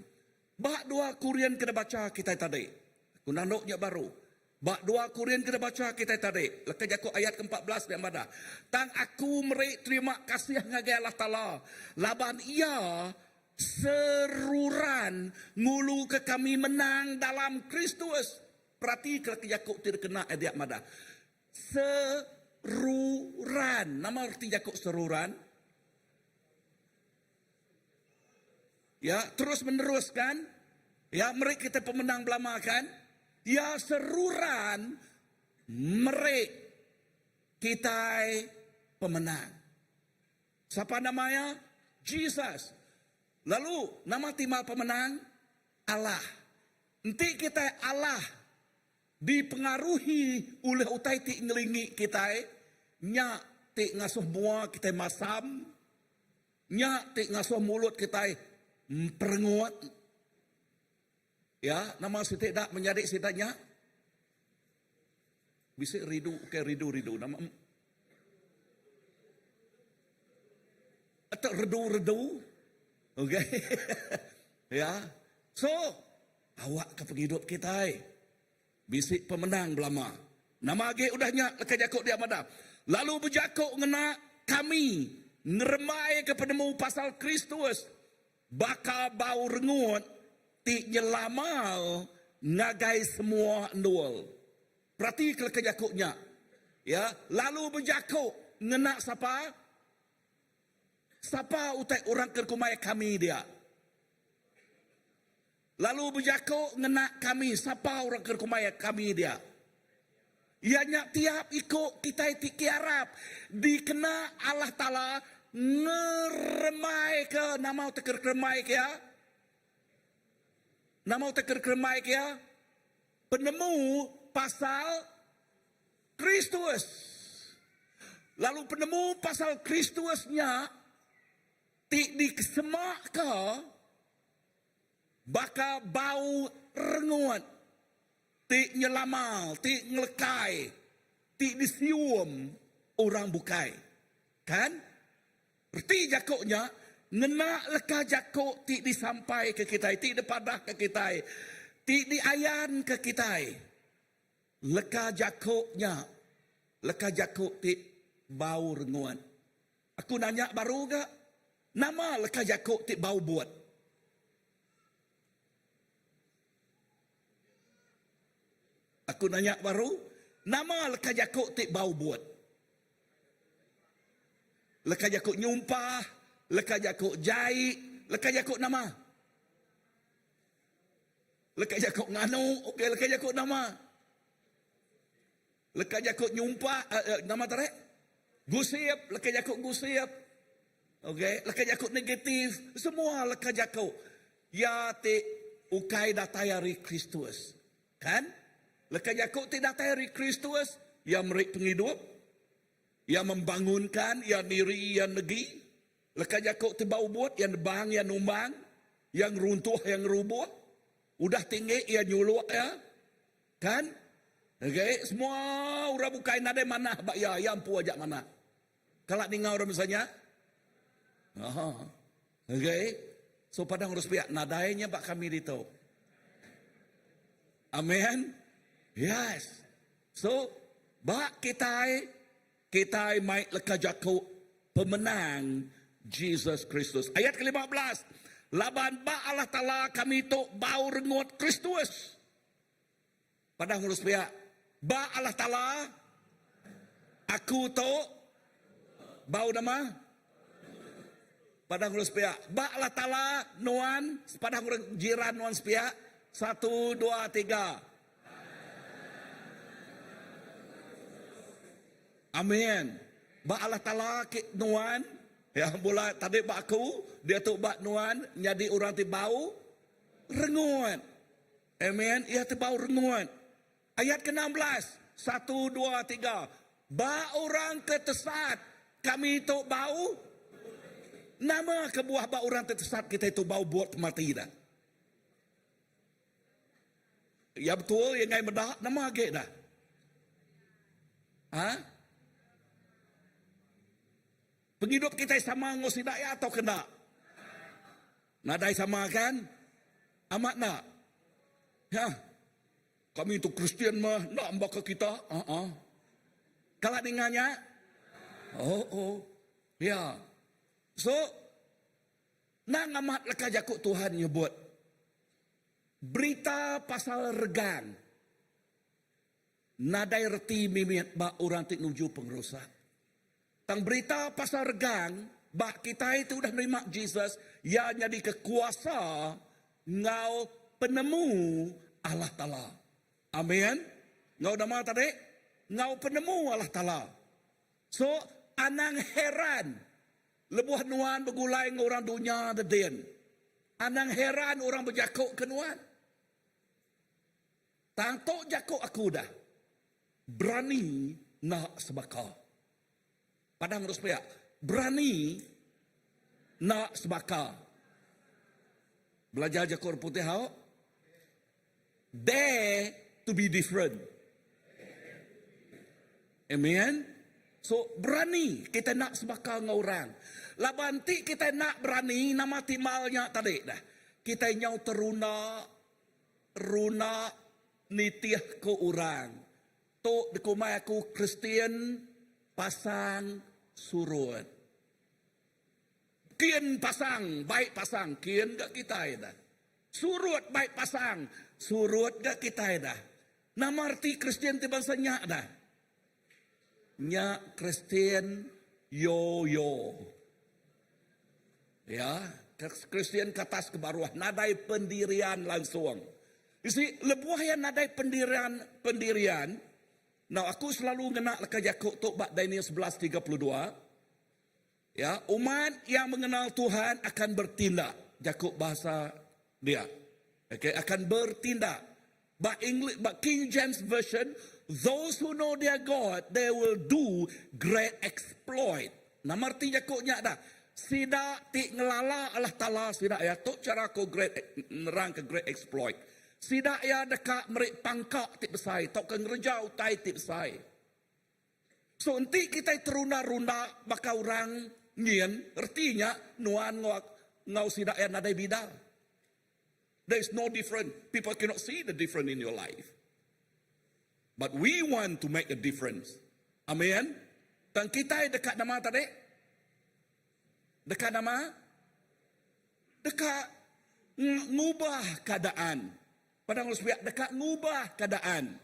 Ba dua Korin ke dibacha kitai tadi. Aku nandu nya baru. Ba dua Korin ke dibacha kitai tadi, leka jaku ayat ke 14 nya madah, Tang aku meri terima kasih ngagai Allah Taala laban Iya seruran nguluka kami menang dalam Kristus. Peratika leka jaku ti dikena iya dia madah, seruran. Nama reti jaku seruran? Ya, terus menerus kan? Ya, meri kita pemenang belama kan? Ya, seruran meri kitai pemenang. Siapa nama ya? Jesus. Lalu nama timbal pemenang? Allah. Enti kitai Allah dipengaruhi oleh utai ti ngelingi kitai, nya ti ngasuh mua kitai masam, Nya ti ngasuh mulut kitai emperengut. Ya, nama siti da menyadi sida nya? Bisi ridu ke ridu-ridu nama atau redu-redu. Okey. ya. So, awak ke pengidup kitai. Bisi pemenang belama. Nama agi udah nya leka jaku dia madah, Lalu bejaku ngena kami ngerembaika penemu pasal Kristus baka bau rengut ti nyelamal ngagai semua endur. Peratika leka jaku nya. Ya, lalu bejaku ngena sapa? Sapa utai orang ke kumbai kami dia? Lalu bejaku ngena kami, sapa orang ke kumbai kami dia? Iya nya tiap iku kitai ti kiarap dikena Allah Taala Ngeremai ke nama utai ke keremai ke iya? Nama utai ke keremai ke iya? Penemu pasal Kristus. Lalu penemu pasal Kristus nya ti dikesemaka baka bau rengut ti nyelama, ti ngelekai, ti disium orang bukai. Kan? Reti jaku nya, ngena leka jaku ti disampaika kitai, ti dipadahka kitai, ti diayanka kitai. Leka jaku nya, leka jaku ti bau rengut. Aku nanya baru ga, nama leka jaku ti bau but? Aku nanya baru, nama leka jaku ti bau but? Leka jaku nyumpah, leka jaku jai, leka jaku nama? Leka jaku nganu, okey leka jaku nama? Leka jaku nyumpah, uh, uh, nama tarik? Gosip, leka jaku gosip. Okey, leka jaku negatif, semua leka jaku ya ti ukai datai ari Kristus. Kan? Leka jaku ti datai ari Kristus, ya meri pengidup, ya membangunkan, ya niri, ya negi. Leka jaku ti bau but, ya nebang, ya numbang, ya ngeruntuh, ya ngerubuh. Udah tinggi ya nyuluk ya. Kan? Okay, semua orang bukai nadai manah ba iya, iya empu aja manah. Kala ninga orang bansa nya? Aha. Okay. So padang urus pia nadai nya ba kami ditu. Amen. Yes. So ba kitai kitai mai leka jaku pemenang Jesus Kristus. Ayat ke-15. Laban ba Allah Taala kami tu bau rengut Kristus. Padah ngurus pia. Ba Allah Taala aku tu bau nama? Padah ngurus pia. Ba Allah Taala nuan padah ngurus jiran nuan sepia. Satu, dua, tiga. Amin. Ba Allah Taala ke nuan ya bula tadi ba aku diatu ba nuan nyadi orang ti bau rengut. Amen. Iya ti bau rengut. Ayat ke 16. Satu, dua, tiga. Ba orang ke tesat, kami tu bau. Nama kebuah ba orang ti tesat kita itu bau buat pemati dah. Ya betul, ya ngai meda, nama agi dah. Ha? Pengidup kita sama enggau sida ya atau kena? Nadai sama kan? Amat enda? Ya. Kami tu Kristian mah enda baka kita. Ha ah. Kala ninga nya? Oh oh. Ya. So nang amat leka jaku Tuhan nyebut berita pasal regang nadai reti mimit ba orang ti nuju pengerusak. Tang berita pasal regang ba kitai ti udah nerima Jesus, iya nyadika kuasa enggau penemu Allah Taala. Amin. Enggau nama tadi? Enggau penemu Allah Taala. So, anang heran lebuh nuan begulai enggau orang dunya dedin. Anang heran orang bejaku ke nuan. Tang tu jaku aku dah. Berani enda sebaka. Padang terus pia. Berani enda sebaka. Belajar jaku orang putih au. Dare to be different. Amen. So berani kita nak sebaka enggau orang. Laban ti kita nak berani nama timbal nya tadi dah. Kita nyau terunda Runa nitih ku orang. Tu dikumbai aku Kristian pasang surut. Kin pasang, bai pasang, kin ga kitai dah. Surut bai pasang, surut ga kitai dah. Nama reti Kristian ti bansa nya dah? Nya Kristian yo-yo. Ya, Kristian ke atas ke baruh nadai pendirian langsung. You see, lebuh iya nadai pendirian pendirian, now aku selalu ngena leka jaku tu ba Daniel 11:32. Ya, umat yang mengenal Tuhan akan bertindak. Jaku bahasa dia. Okay, akan bertindak. Ba English, ba King James Version, those who know their God, they will do great exploit. Nama reti jaku nya dah? Sida ti ngelala Allah Taala sida iya tu chara ku great nerang ke great exploit. Sida iya deka meri pangka ti besai tauka ngereja utai ti besai. So enti kitai terunda-runda baka orang nyin, reti nya nuan enggau enggau sida iya nadai bida. There is no different. People cannot see the difference in your life. But we want to make a difference. Amen. Tang kitai deka nama tadi? Deka nama? Deka ngubah keadaan. Padang lu sepiak deka ngubah keadaan.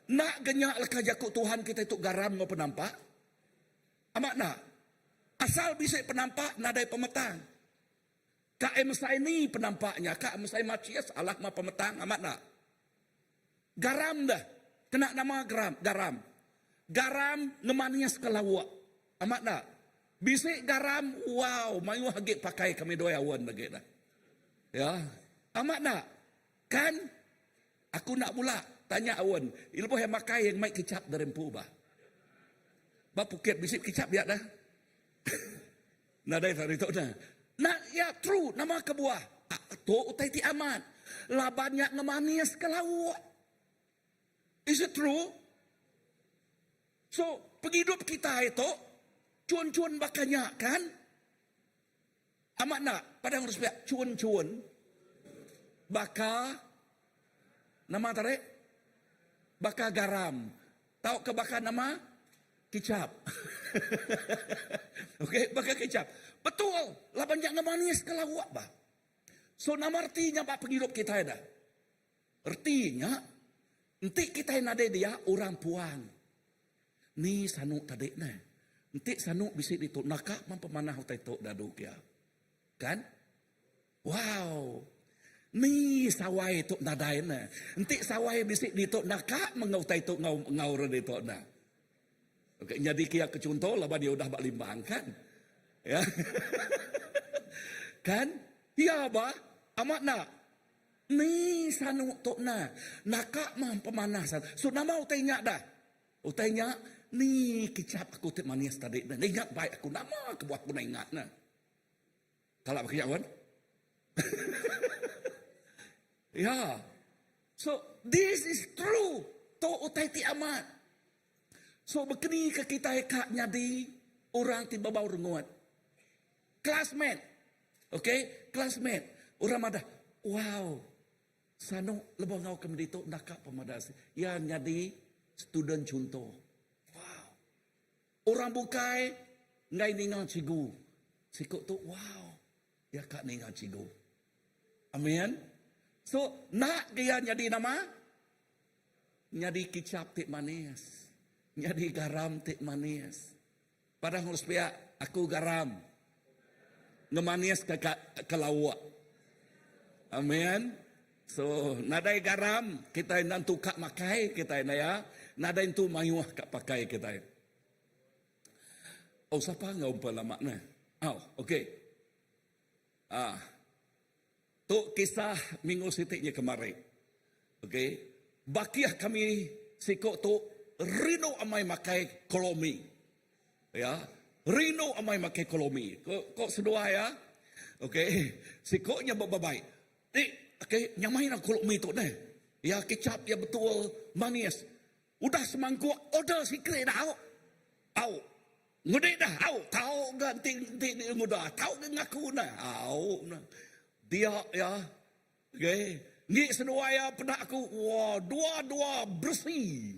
Enda ga nya leka jaku Tuhan kitai tu garam enggau penampak? Amat enda? Asal bisi penampak nadai pemetang. Ka mesai ni penampak nya, ka mesai macis alah ma pemetang amat enda? Garam deh. Kena nama geram, garam. Garam ngemanis ke lauk. Amat enda? Bisi garam, wow, mayuh agi pakai kami doi awen agi dah. Ya. Amat enda? Kan? Aku enda bula tanya awen. Lebuh iya makai iya ngemai kicap dari empu bah. Ba pukit bisi kicap dia dah. Nadai sehari tu dah. Nah, ya true, nama kebuah? Tu utai ti amat. Laban nya ngemanis ke lauk. Is it true? So, pengidup kitai tu chun-chun baka nya kan? Amat enda? Padang respect chun-chun baka nama tadi? Baka garam. Tauka baka nama? Kicap. Okey, baka kicap. Betul, laban nya ngemanis ke lauk ba. So nama reti nya ba pengidup kitai dah? Reti nya, enti kitai nadai dia orang puang. Ni sanu tadi neh. Enti sanu bisi ditu naka meh pemanah utai tu dadu kia. Kan? Wow. Ni sawai tu nadai ne. Enti sawai bisi ditu naka meh enggau utai tu enggau enggau orang ditu ne. Okay, nyadi kia ke chunto laban iya udah ba Limbang kan. Ya. kan? Iya ba amat enda. Ni sanu tu ne. Naka meh pemanah sanu. So nama utai nya dah? Utai nya ni kicap aku ti manis tadi ne. Ingat baik aku nama kebuah aku enda ingat ne. Kala baka nya wan. Ya. So this is true. Tu utai ti amat. So bekeni ke kitai ka nyadi orang ti bebau rengut. Classmate. Okay, classmate. Orang madah, wow. Sanu lebuh enggau ke medi tu naka pemadas. Iya nyadi student chunto. Wow. Orang bukai enggai ninga cikgu. Siku tu wow. Iya ka ninga cikgu. Amin. So, enda ke iya nyadi nama? Nyadi kicap ti manis. Nyadi garam ti manis. Padah ngurus pia, aku garam. Ngemanis ke, ke, ke lauk. Amin. So, nadai garam, kitai enda entu ka makai kitai enda ya. Nadai entu mayuh ka pakai kitai. Oh, sapa enggau empa lama neh? Oh, okey. Ah. Tu kisah minggu siti nya kemari. Okey. Bakih kami siku tu rindu amai makai kolomi. Ya, rindu amai makai kolomi. Ko ko seduai ya. Okey, siku nya bebabai. Ti, okey, nyamai na kolomi tu neh. Ya kicap ya betul manis. Udah semangkuk order sikri dah au. Au. Ngudi dah au, tau ga enti enti ngudah, tau ga ngaku neh. Au neh. Dia ya. Okey. Ngi seduai iya peda aku, wah, dua-dua beresi.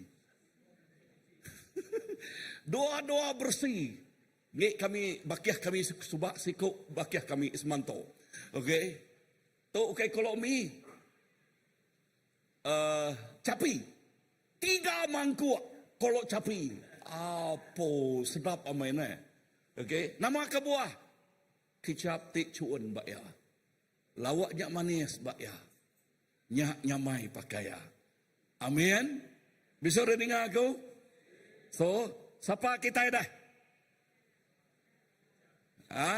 Dua-dua beresi. Ngi kami bakih kami suba siku bakih kami Ismanto. Okey. Tu ukai kolok mi. Uh, chapi. Tiga mangkuk kolok chapi. Apo sedap amai ne. Okey, nama kebuah? Kicap ti chun ba iya. Lawak nya manis ba iya. Nya nyamai pakai iya. Amin. Bisi orang ninga aku? So, sapa kitai dah? Ha?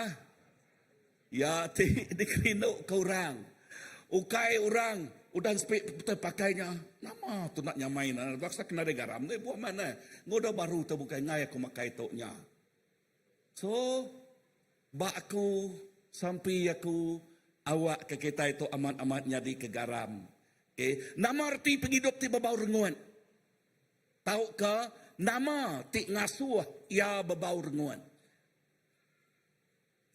Ya ti dikerindu ke orang. Ukai orang udah sepi betul pakai nya. Nama tu nak nyamai na. Baksa kena ada garam ni buat mana. Ngoda baru tu bukai ngai aku makai tu nya. So ba aku sampi aku awak ke kitai tu amat-amat nyadi ke garam. Okay. Nama reti pengidup ti bebau rengut? Tauka nama ti ngasuh iya bebau rengut?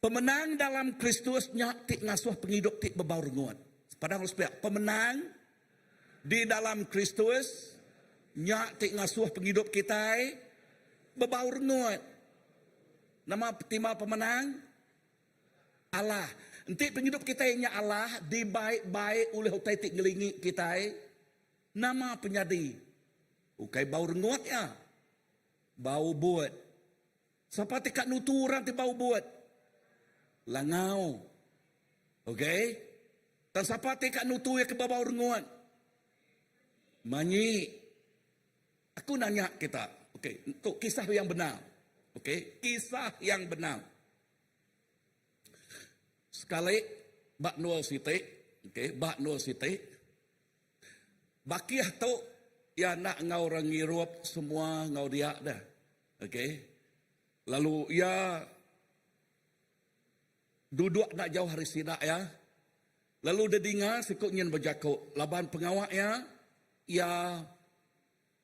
Pemenang dalam Kristus nya ti ngasuh pengidup ti bebau rengut. Padang lalu sepiak, pemenang di dalam Kristus nya ti ngasuh pengidup kitai bebau rengut. Nama tema pemenang? Allah. Enti pengidup kitai nya Allah dibai-bai ulih utai ti ngelingi kitai, nama penyadi? Ukai bau rengut iya. Bau but. Sapa ti ka nutu orang ti bau but? Langau. Ok. Tang sapa ti ka nutu iya ke bebau rengut? Manyi. Aku nanya kita. Ok. Tu kisah yang benar. Ok. Kisah yang benar. Sekali ba endur siti, ok, ba endur siti, bakih tu iya enda enggau orang ngirup semua enggau dia deh. Ok. Lalu iya duduk enda jauh ari sida iya. Lalu dedinga siku nyin bejaku laban pengawa iya, iya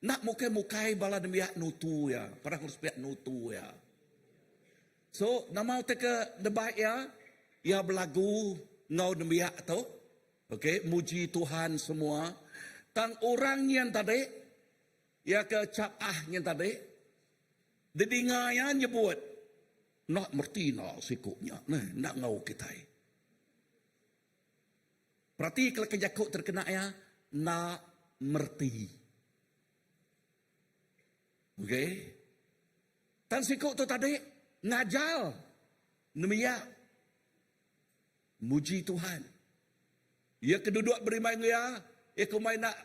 enda mukai-mukai bala nembiak nutu iya. Padah ku sepiak nutu iya. So nama utai ke debai iya, iya belagu enggau nembiak tu. Ok, muji Tuhan semua. Tang orang nyin tadi Iya ke chap ah nyin tadi, didinga iya nyebut, Enda mereti enda siku nya neh, enda enggau kitai. Perati ke leka jaku ti dikena iya, enda mereti. Okey. Tang siku tu tadi ngajar nembiak Muji Tuhan. Iya ke duduk berimbai enggau iya, iya ke umbai enda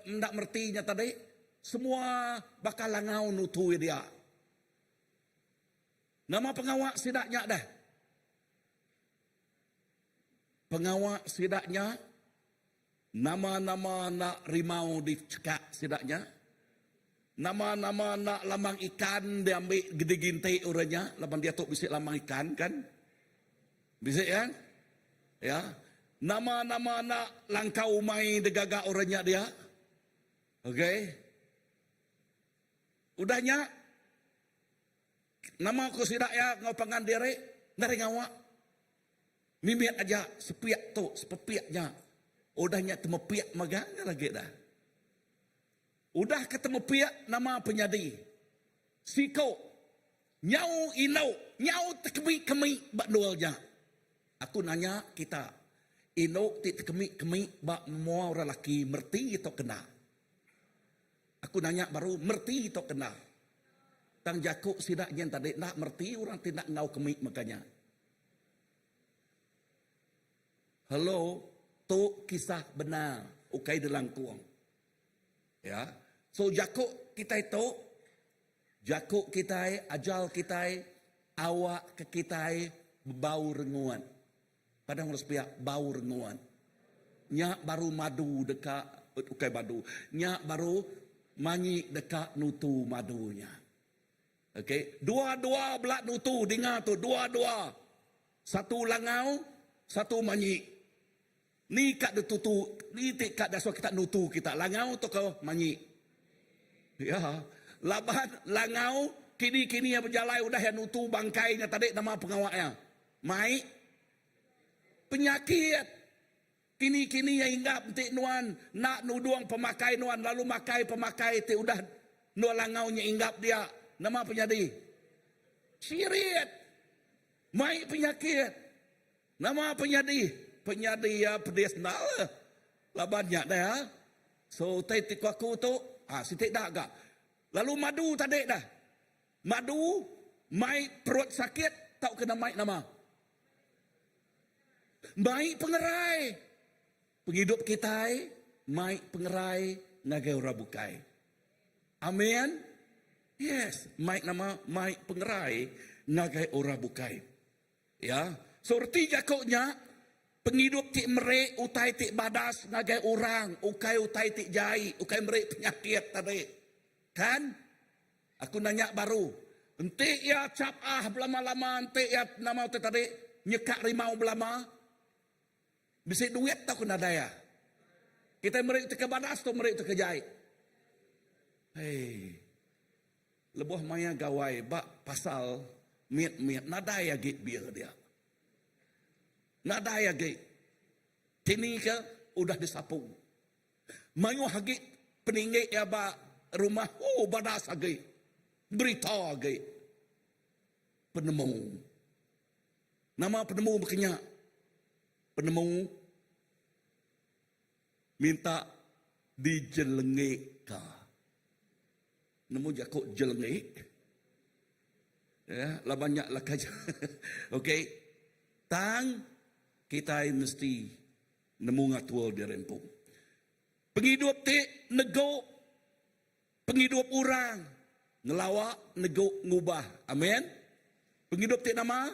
enda mereti nya tadi, semua baka langau nutu iya dia. Nama pengawa sida nya deh? Pengawa sida nya nama-nama enda rimau dichekak sida nya, nama-nama enda lambang ikan diambi diginti orang nya laban diatu bisi lambang ikan kan. Bisi kan? Ya. Nama-nama enda langkau umai digaga orang nya dia. Okey. Udah nya nama ku sida iya enggau pangan diri nadai ngawa. Mimit aja sepiak tu sepepiak nya. Udah nya temepiak mega nya lagi dah. Udah ke temepiak nama penyadi. Siko nyau indu nyau tekemi-kemi ba endur nya. Aku nanya kita, indu ti tekemi-kemi ba mua orang laki mereti tau kena? Aku nanya baru, mereti tau kena? Tang jaku sida nyin tadi enda mereti orang ti enda enggau kemi mega nya. Hello, tu kisah benar ukai dilangkung. Ya. So jaku kitai tu, jaku kitai, ajal kitai, awak ke kitai bebau rengut. Padang urang sepiak bau rengut. Nya baru madu deka ukai madu. Nya baru manyi deka nutu madu nya. Okey, dua-dua bela nutu dinga tu dua-dua. Satu langau, satu manyi. Ni ka ditutu, ni ti ka dasuh kita nutu kita, langau tauka manyi? Ya. Laban langau kini-kini iya bejalai udah iya nutu bangkai nya tadi nama pengawa iya? Mai penyakit. Kini-kini iya inggap enti nuan enda nudung pemakai nuan lalu makai pemakai ti udah endur langau nya inggap dia, nama penyadi? Sirit. Mai penyakit. Nama penyadi? Penyadi iya pedis enda le. Laban nya deh ha. So utai ti ku aku tu, ha siti da ga. Lalu madu tadi dah. Madu mai perut sakit tauka mai nama? Mai pengerai. Pengidup kitai mai pengerai ngagai orang bukai. Amin. Yes, mai nama mai pengerai ngagai orang bukai. Ya. So reti jaku nya pengidup ti meri utai ti badas ngagai orang ukai utai ti jai, ukai meri penyakit tadi. Kan? Aku nanya baru, enti iya chap ah belama-lama enti iya nama utai tadi nyekak rimau belama, bisi duit tauka nadai ah? Kitai meri utai ke badas tau meri utai ke jai? Hei. Lebuh maya gawai ba pasal mit-mit nadai agi beer dia. Nadai agi. Kini ke udah disapu. Mayuh agi peninggi iya ba rumah oh badas agi. Berita agi. Penemu. Nama penemu baka nya? Penemu minta dijelengika. Nemu jaku jelengik? Ya, laban nya leka Okey. Tang kitai mesti nemu ngatur diri empu. Pengidup ti negu pengidup orang ngelawa negu ngubah. Amen. Pengidup ti nama?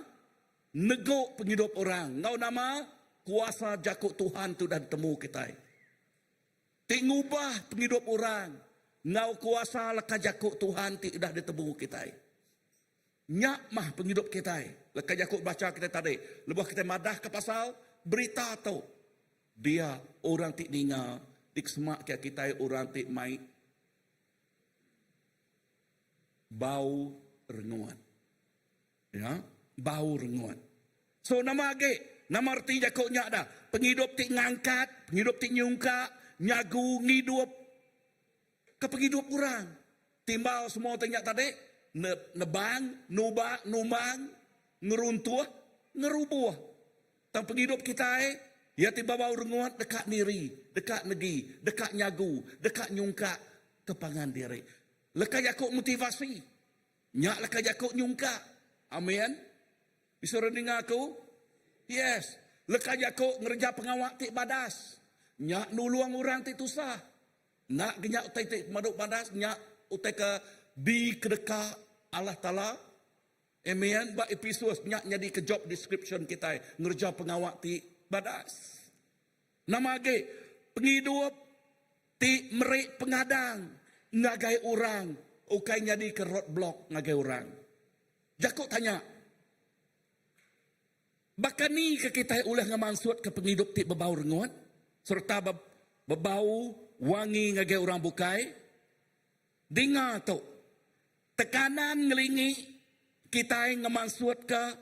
Negu pengidup orang enggau nama kuasa jaku Tuhan ti udah ditemu kitai. Ti ngubah pengidup orang enggau kuasa leka jaku Tuhan ti udah ditemu kitai. Nya mah pengidup kitai. Leka jaku bacha kitai tadi lebuh kitai madahka pasal berita tu, dia orang ti ninga dikesemaka kitai orang ti mai bau rengut. Ya, bau rengut. So nama agi? Nama reti jaku nya dah? Pengidup ti ngangkat, pengidup ti nyungka, nyagu, ngidup ke pengidup orang. Timbal semua ti nya tadi, nebang, nuba, numbang, ngeruntuh, ngerubuh. Tang pengidup kitai, iya ti bebau rengut deka niri, deka negi, deka nyagu, deka nyungka ke pangan diri. Leka jaku motivasi. Nya leka jaku nyungka. Amen. Bisi orang ninga aku? Yes. Leka jaku ngereja pengawa ti badas. Nya nulung orang ti tusah. Enda ke nya utai ti pemadu badas nya utai ke dikedeka Allah Taala. Amen. Ba Epesus nya nyadika job description kitai ngereja pengawa ti badas. Nama agi pengidup ti meri pengadang ngagai orang ukai nyadika roadblock ngagai orang. Jaku tanya, Baka ni ke kitai ulih ngemansutka pengidup ti bebau rengut sereta bebau wangi ngagai orang bukai? Dinga tu, tekanan ngelingi kitai ngemansutka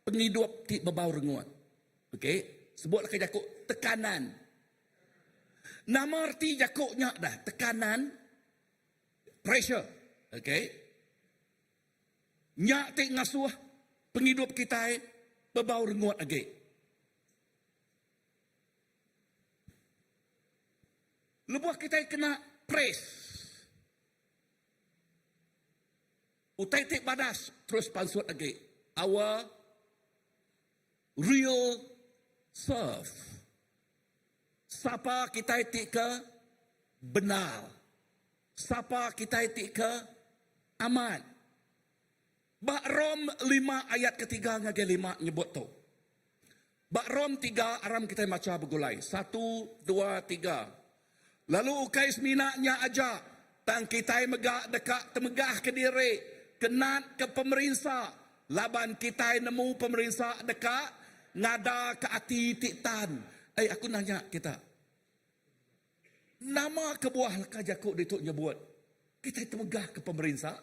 pengidup ti bebau rengut. Okey, sebutlah ke jaku tekanan. Nama reti jaku nya dah? Tekanan, pressure. Okey. Nya ti ngasuh pengidup kitai bebau rengut agi. Lebuh kitai kena press, utai ti badas terus pansut agi. Our real self. Sapa kitai ti ke bendar. Sapa kitai ti ke amat. Ba Rom lima ayat ketiga ngagai lima nyebut tu. Ba Rom tiga aram kitai macha begulai. Satu, dua, tiga. Lalu ukai semina nya aja, tang kitai mega deka temegahka diri ke natka pemerinsa, laban kitai nemu pemerinsa deka ngadaka ati ti tan. Ei, aku nanya kita, nama kebuah leka jaku ditu nyebut kitai temegahka pemerinsa?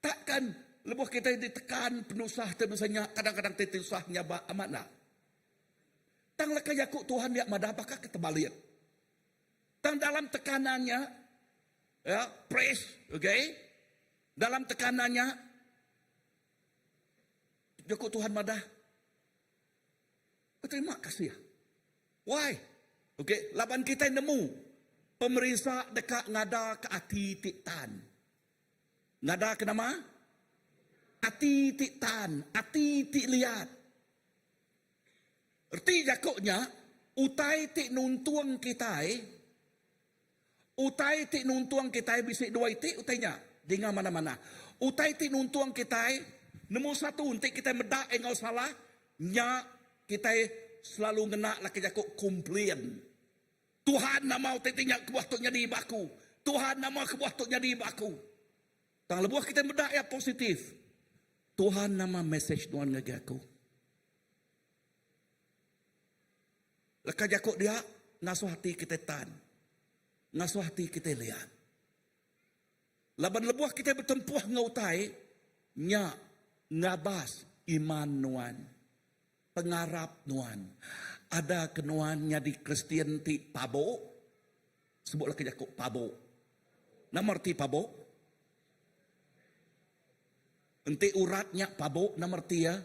Takkan lebuh kitai ditekan penusah ti besa nya kadang-kadang ti tusah nyabak amat enda. Tang leka jaku Tuhan dia madah baka ke tebalit. Tang dalam tekanan nya ya press okay dalam tekanan nya jaku Tuhan madah beterima kasih. Why? Okay, laban kitai nemu pemerinsa deka ngada ke ati ti tan. Ngada ke nama? Ati ti tan, ati ti liat. Reti jaku nya, utai ti nuntung kitai, utai ti nuntung kitai bisi dua iti utai nya, dinga manah-manah. Utai ti nuntung kitai nemu satu enti kitai meda enggau salah nya kitai selalu ngena laki jaku complain. Tuhan nama utai ti nya kebuah tu nyadi ba aku. Tuhan nama kebuah tu nyadi ba aku. Tang lebuh kitai meda iya positif, Tuhan nama mesej nuan ngagai aku. Leka jaku dia ngasuh ati kitai tan, ngasuh ati kitai liat. Laban lebuh kitai betempuh enggau utai, nya ngabas iman nuan, pengarap nuan. Ada ke nuan nyadi Kristian ti pabuk? Sebut leka jaku pabuk. Nama reti pabuk? Enti urat nya pabuk nama reti iya?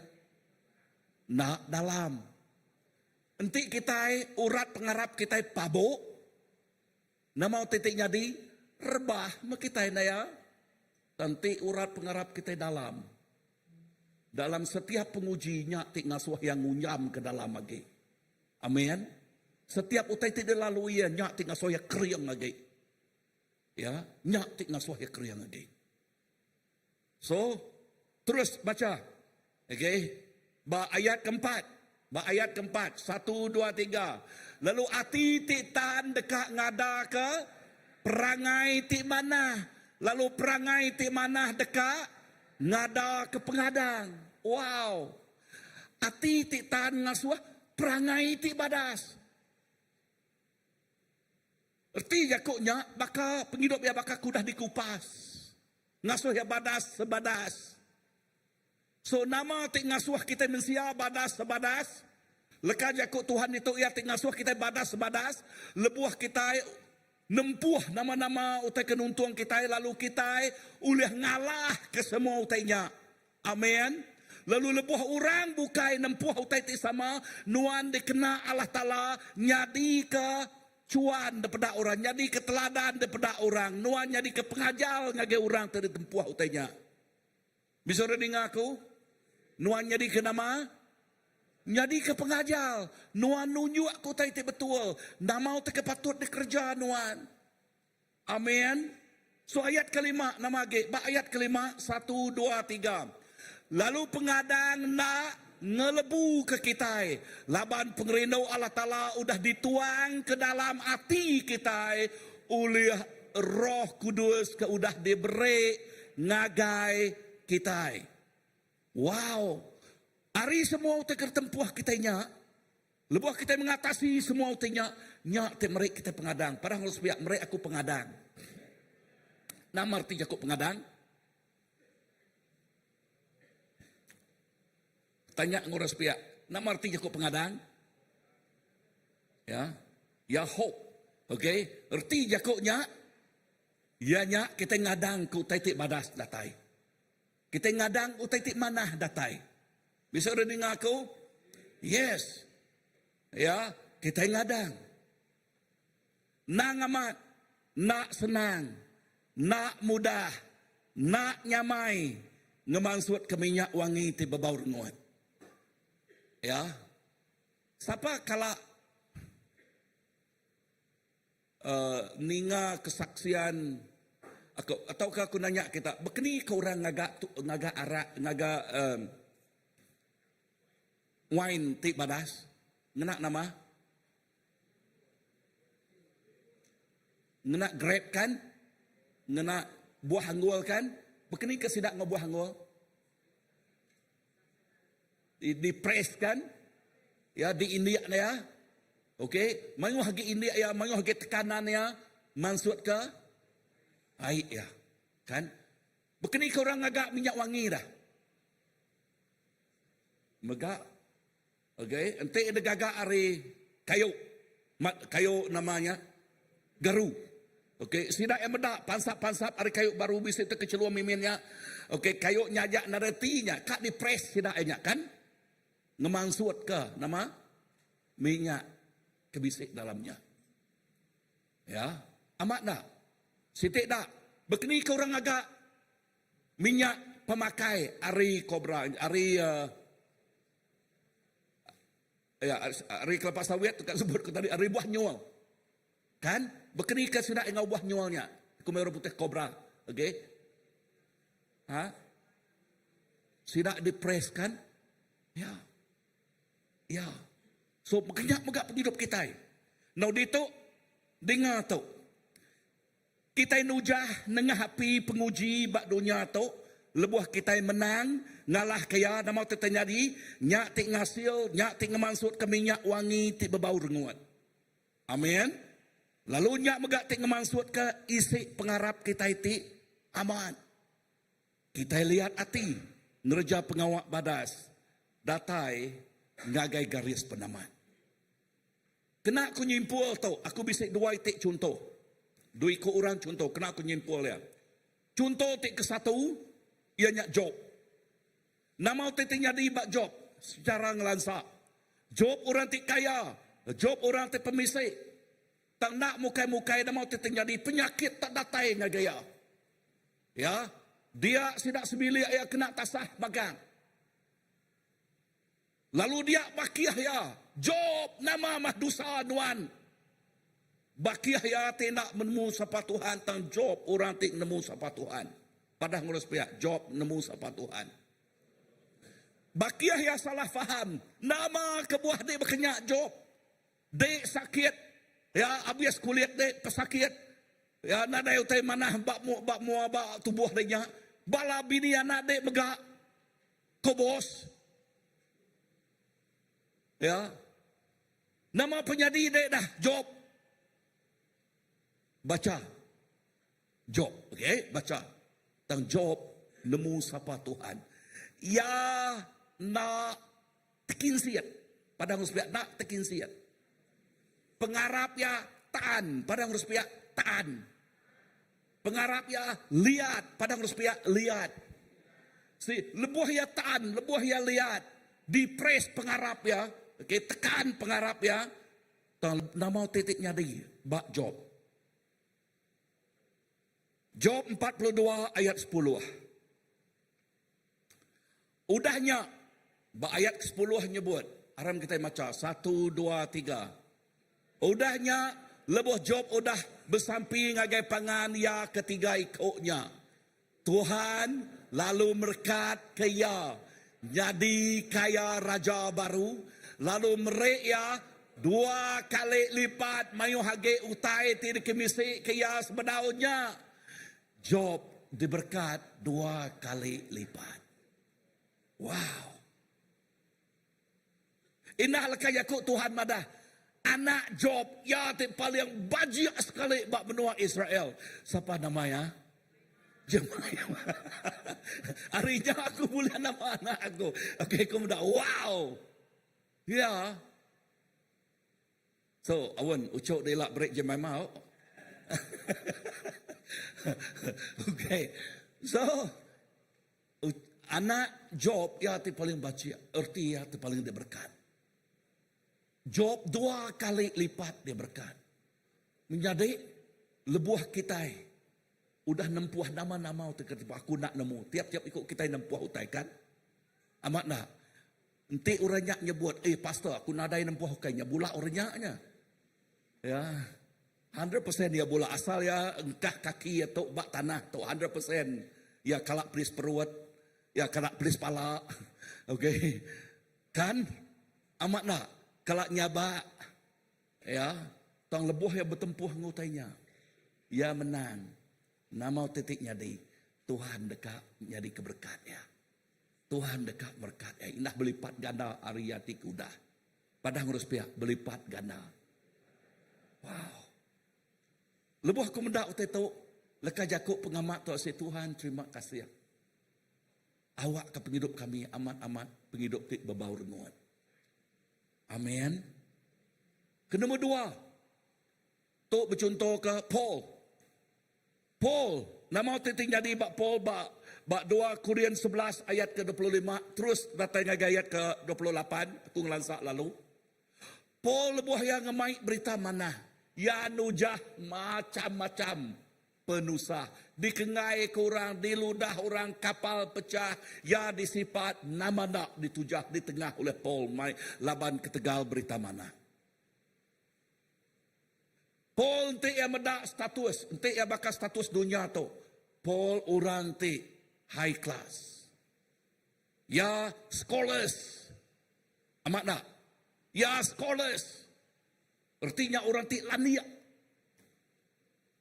Enda dalam. Enti kitai urat pengarap kitai pabuk, Nama utai ti nyadi? Rebah meh kitai enda iya. Tang enti urat pengarap kitai dalam, dalam setiap penguji nya ti ngasuh iya ngunjam ke dalam agi. Amin. Setiap utai ti dilalui iya nya ti ngasuh iya kering agi. Ya, nya ti ngasuh iya kering agi. So, terus bacha. Okey. Ba ayat keempat. Ba ayat keempat. Satu, dua, tiga. Lalu ati ti tan deka ngadaka perangai ti manah. Lalu perangai ti manah deka ngadaka pengadang. Wow! Ati ti tan ngasuh perangai ti badas. Reti jaku nya baka pengidup iya baka ke udah dikupas. Ngasuh iya badas sebadas. So nama ti ngasuh kitai mensia badas sebadas? Leka jaku Tuhan ditu iya ti ngasuh kitai badas sebadas lebuh kitai nempuh nama-nama utai ke nuntung kitai lalu kitai ulih ngalahka semua utai nya. Amen. Lalu lebuh orang bukai nempuh utai ti sama, nuan dikena Allah Taala nyadika chuan dipeda orang, nyadika teladan dipeda orang, nuan nyadika pengajar ngagai orang ti ditempuh utai nya. Bisi orang ninga aku? Nuan nyadika nama? Nyadika pengajar. Nuan nunjukka utai ti betul, nama utai ke patut dikereja nuan. Amen. So ayat kelima nama agi? Ba ayat kelima, satu, dua, tiga. Lalu pengadang enda ngelebu ke kitai, laban pengerindu Allah Taala udah dituang ke dalam ati kitai ulih Roh Kudus ke udah diberi ngagai kitai. Wow! Ari semua utai ke ditempuh kitai nya, Lebuh kitai mengatasi semua utai nya, nya ti meri kitai pengadang. Padah enggau sepiak, meri aku pengadang. Nama reti jaku pengadang? Tanya enggau orang sepiak, nama reti jaku pengadang? Ya, ya hope. Okey, reti jaku nya iya nya kitai ngadang ke utai ti badas datai. Kitai ngadang utai ti manah datai. Bisi orang ninga aku? Yes. Ya, kitai ngadang. Nang amat, enda senang, enda mudah, enda nyamai ngemansutka minyak wangi ti bebau rengut. Ya. Sapa kala Ninga kesaksian aku tauka aku nanya kita bekeni ke orang ngaga tu ngaga arak ngaga um wine ti badas ngena nama? Ngena grape kan? Ngena buah anggul kan? Bekeni ke sida enggau buah anggul? Di press kan ya di indik ya okey mayuh agi indik ya mayuh agi tekanan ya mansut ke ai ya kan bekeni ke orang ngaga minyak wangi dah mega okey enti ida gaga ari kayu kayu nama nya Geru. Okey, sida iya meda pansap-pansap ari kayu baru bisi tekechelum mimin nya. Okey, kayu nya aja nadai reti nya ka dipres sida iya nya kan. Ngemansutka nama minyak ke bisi dalam nya. Ya, amat enda? Siti da, bekeni ke orang ngaga minyak pemakai ari kobra ari uh, Ya, ari kelapa sawit tu ka sebut ku tadi ari buah nyual. Kan? Bekeni ka sida enggau buah nyual nya. Ku meh orang putih kobra. Okey. Ha? Sida depressed kan? Ya. Ya. So mega mega pengidup kitai. Enggau ditu dinga tu. Kitai nujah nengah api penguji ba dunya tu lebuh kitai menang ngalahka iya nama ti nyadi nya ti ngasil nya ti ngemansutka minyak wangi ti bebau rengut. Amin. Lalu nya mega ti ngemansutka isi pengarap kitai ti amat. Kitai liat ati ngereja pengawa badas datai ngagai garis penamat. Kena ku nyimpul tu, aku bisi dua iti chunto. Dua iku orang chunto kena ku nyimpul iya. Chunto ti kesatu iya nya Jop. Nama utai ti nyadi ba Jop secara ngelansa? Jop orang ti kaya, Jop orang ti pemisi. Tang enda mukai-mukai nama utai ti nyadi penyakit tak datai ngagai iya. Ya, dia sida sebilik iya kena tasah magang. Lalu dia bakih iya, Jop, nama mah dosa nuan? Bakih iya ti enda menemu sapa Tuhan, tang Jop orang ti nemu sapa Tuhan. Padah ngurus pia, Jop nemu sapa Tuhan. Bakih iya salah faham, nama kebuah dek baka nya Jop? Dek sakit, ya abis kulit dek pesakit. Ya nadai utai manah ba ba mua ba tubuh dek nya. Bala bini anak dek mega Ko bos. Ya. Nama penyadi dek dah Job. Baca. Job, okey, baca. Tang Job nemu sapa Tuhan. Ya enda tekinsit. Padang urus piak enda tekinsit. Pengarap ya taan, padang urus piak taan. Pengarap iya liat, padang urus piak liat. Si lebuh iya tan, lebuh iya liat, dipres pengarap iya, okay, tekan pengarap iya, tang nama ti ti nyadi ba Job. Job 42 ayat 10. Udah nya, ba ayat kesepuluh nyebut, aram kitai macha, satu, dua, tiga. Udah nya, lebuh Jop udah besampi ngagai pangan iya ketiga iku nya, Tuhan lalu merekatka iya nyadi kaya raja baru, lalu meri iya dua kali lipat mayuh agi utai ti dikemisika iya sebedau nya. Job diberekat dua kali lipat. Wow! Indah leka jaku Tuhan madah, anak Job iya ti paling bajik sekali ba menua Israel. Sapa nama iya? Jemimah. Ari nya aku bulih nama anak aku. Okey, aku meda, wow! Iya. So, awen uchu dila beri Jemimah. Okey. So, anak Job iya ti paling bajik, erti iya ti paling diberkat. Job dua kali lipat diberkat. Menyadi lebuh kitai udah nempuh nama-nama utai ke aku enda nemu. Tiap-tiap iku kitai nempuh utai kan? Amat enda? Enti orang nya nyebut, eh pastor aku nadai nempuh ukai nya, bula orang nya nya. Ya. 100% iya bula asal iya engkah kaki iya tu ba tanah tu 100% iya kala pelis perut, iya kala pelis pala. Okey. Kan? Amat enda? Kala nyabak. Ya. Tang lebuh iya betempuh enggau utai nya, iya menang. Nama utai ti nyadi? Tuhan deka nyadika berekat iya. Tuhan deka merekat iya indah belipat ganda ari iya ti ke udah. Padah ngurus pia, belipat ganda. Wow. Lebuh aku meda utai tu, leka jaku pengamat tu asi Tuhan terima kasih. Awak ke pengidup kami amat-amat pengidup ti bebau rengut. Amin. Ke nombor dua, tu bechunto ke Paul. Paul, nama utai ti nyadi ba Paul ba ba dua Korin 11 ayat ke 25 terus datai ngagai ayat ke 28, aku ngelansa lalu. Paul lebuh iya ngemai berita manah, iya nujah macham-macham penusah. Dikengaika orang, diludah orang, kapal pechah, iya disipat, nama enda ditujah ditengah ulih Paul mai laban ketegal berita manah. Paul enti iya meda status, enti iya baka status dunya tu, Paul orang ti High class. Ya scholars. Amat enda? Ya scholars. Reti nya orang ti landik.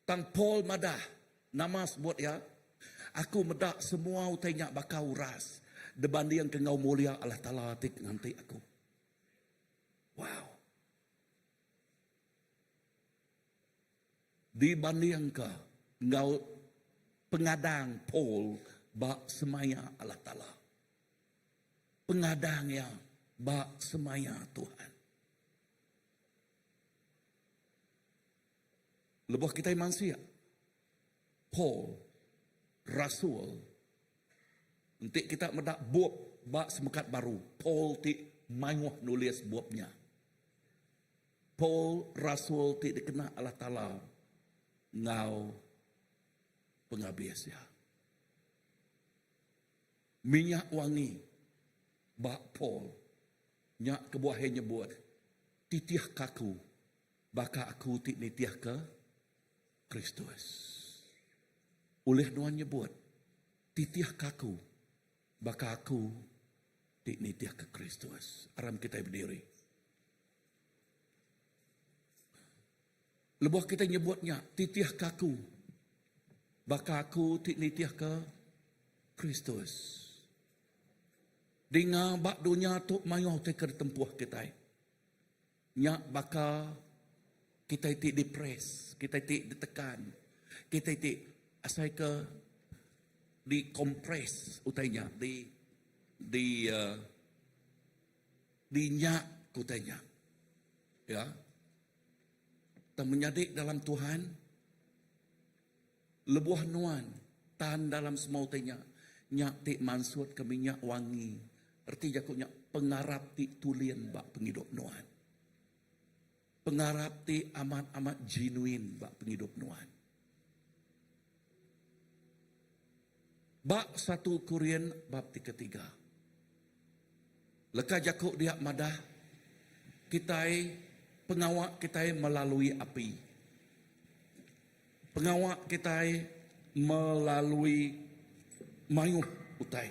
Tang Paul madah nama sebut iya, Aku meda semua utai nya baka uras dibandingka enggau mulia Allah Taala ti nganti aku. Wow! Dibandingka enggau pengadang Paul ba semaya Allah Taala. Pengadang iya ba semaya Tuhan. Lebuh kitai mansik Paul, rasul, enti kita meda bup ba Semekat Baru, Paul ti mayuh nulis bup nya. Paul, rasul ti dikena Allah Taala enggau pengabis iya. Minyak wangi ba Paul nya kebuah iya nyebut, Titihka aku Baka aku ti nitihka Kristus. Ulih nuan nyebut, Titihka aku, baka aku ti nitihka Kristus. Aram kitai bediri. Lebuh kitai nyebut nya, Titihka aku, baka aku ti nitihka Kristus. Dinga ba dunya tu mayuh utai ke ditempuh kitai. Nya baka kitai ti dipres, kitai ti ditekan, kitai ti asai ke dikompres utai nya, di di uh, dinyak ke utai nya. Ya. Tang menyadi dalam Tuhan, lebuh nuan tan dalam semua utai nya, nya ti mansutka minyak wangi Reti jaku nya pengarap ti tulin ba pengidup nuan. Pengarap ti amat-amat genuine ba pengidup nuan. Ba satu Korin bab ti ketiga. Leka jaku dia madah kitai pengawa kitai melalui api. Pengawa kitai melalui mayuh utai.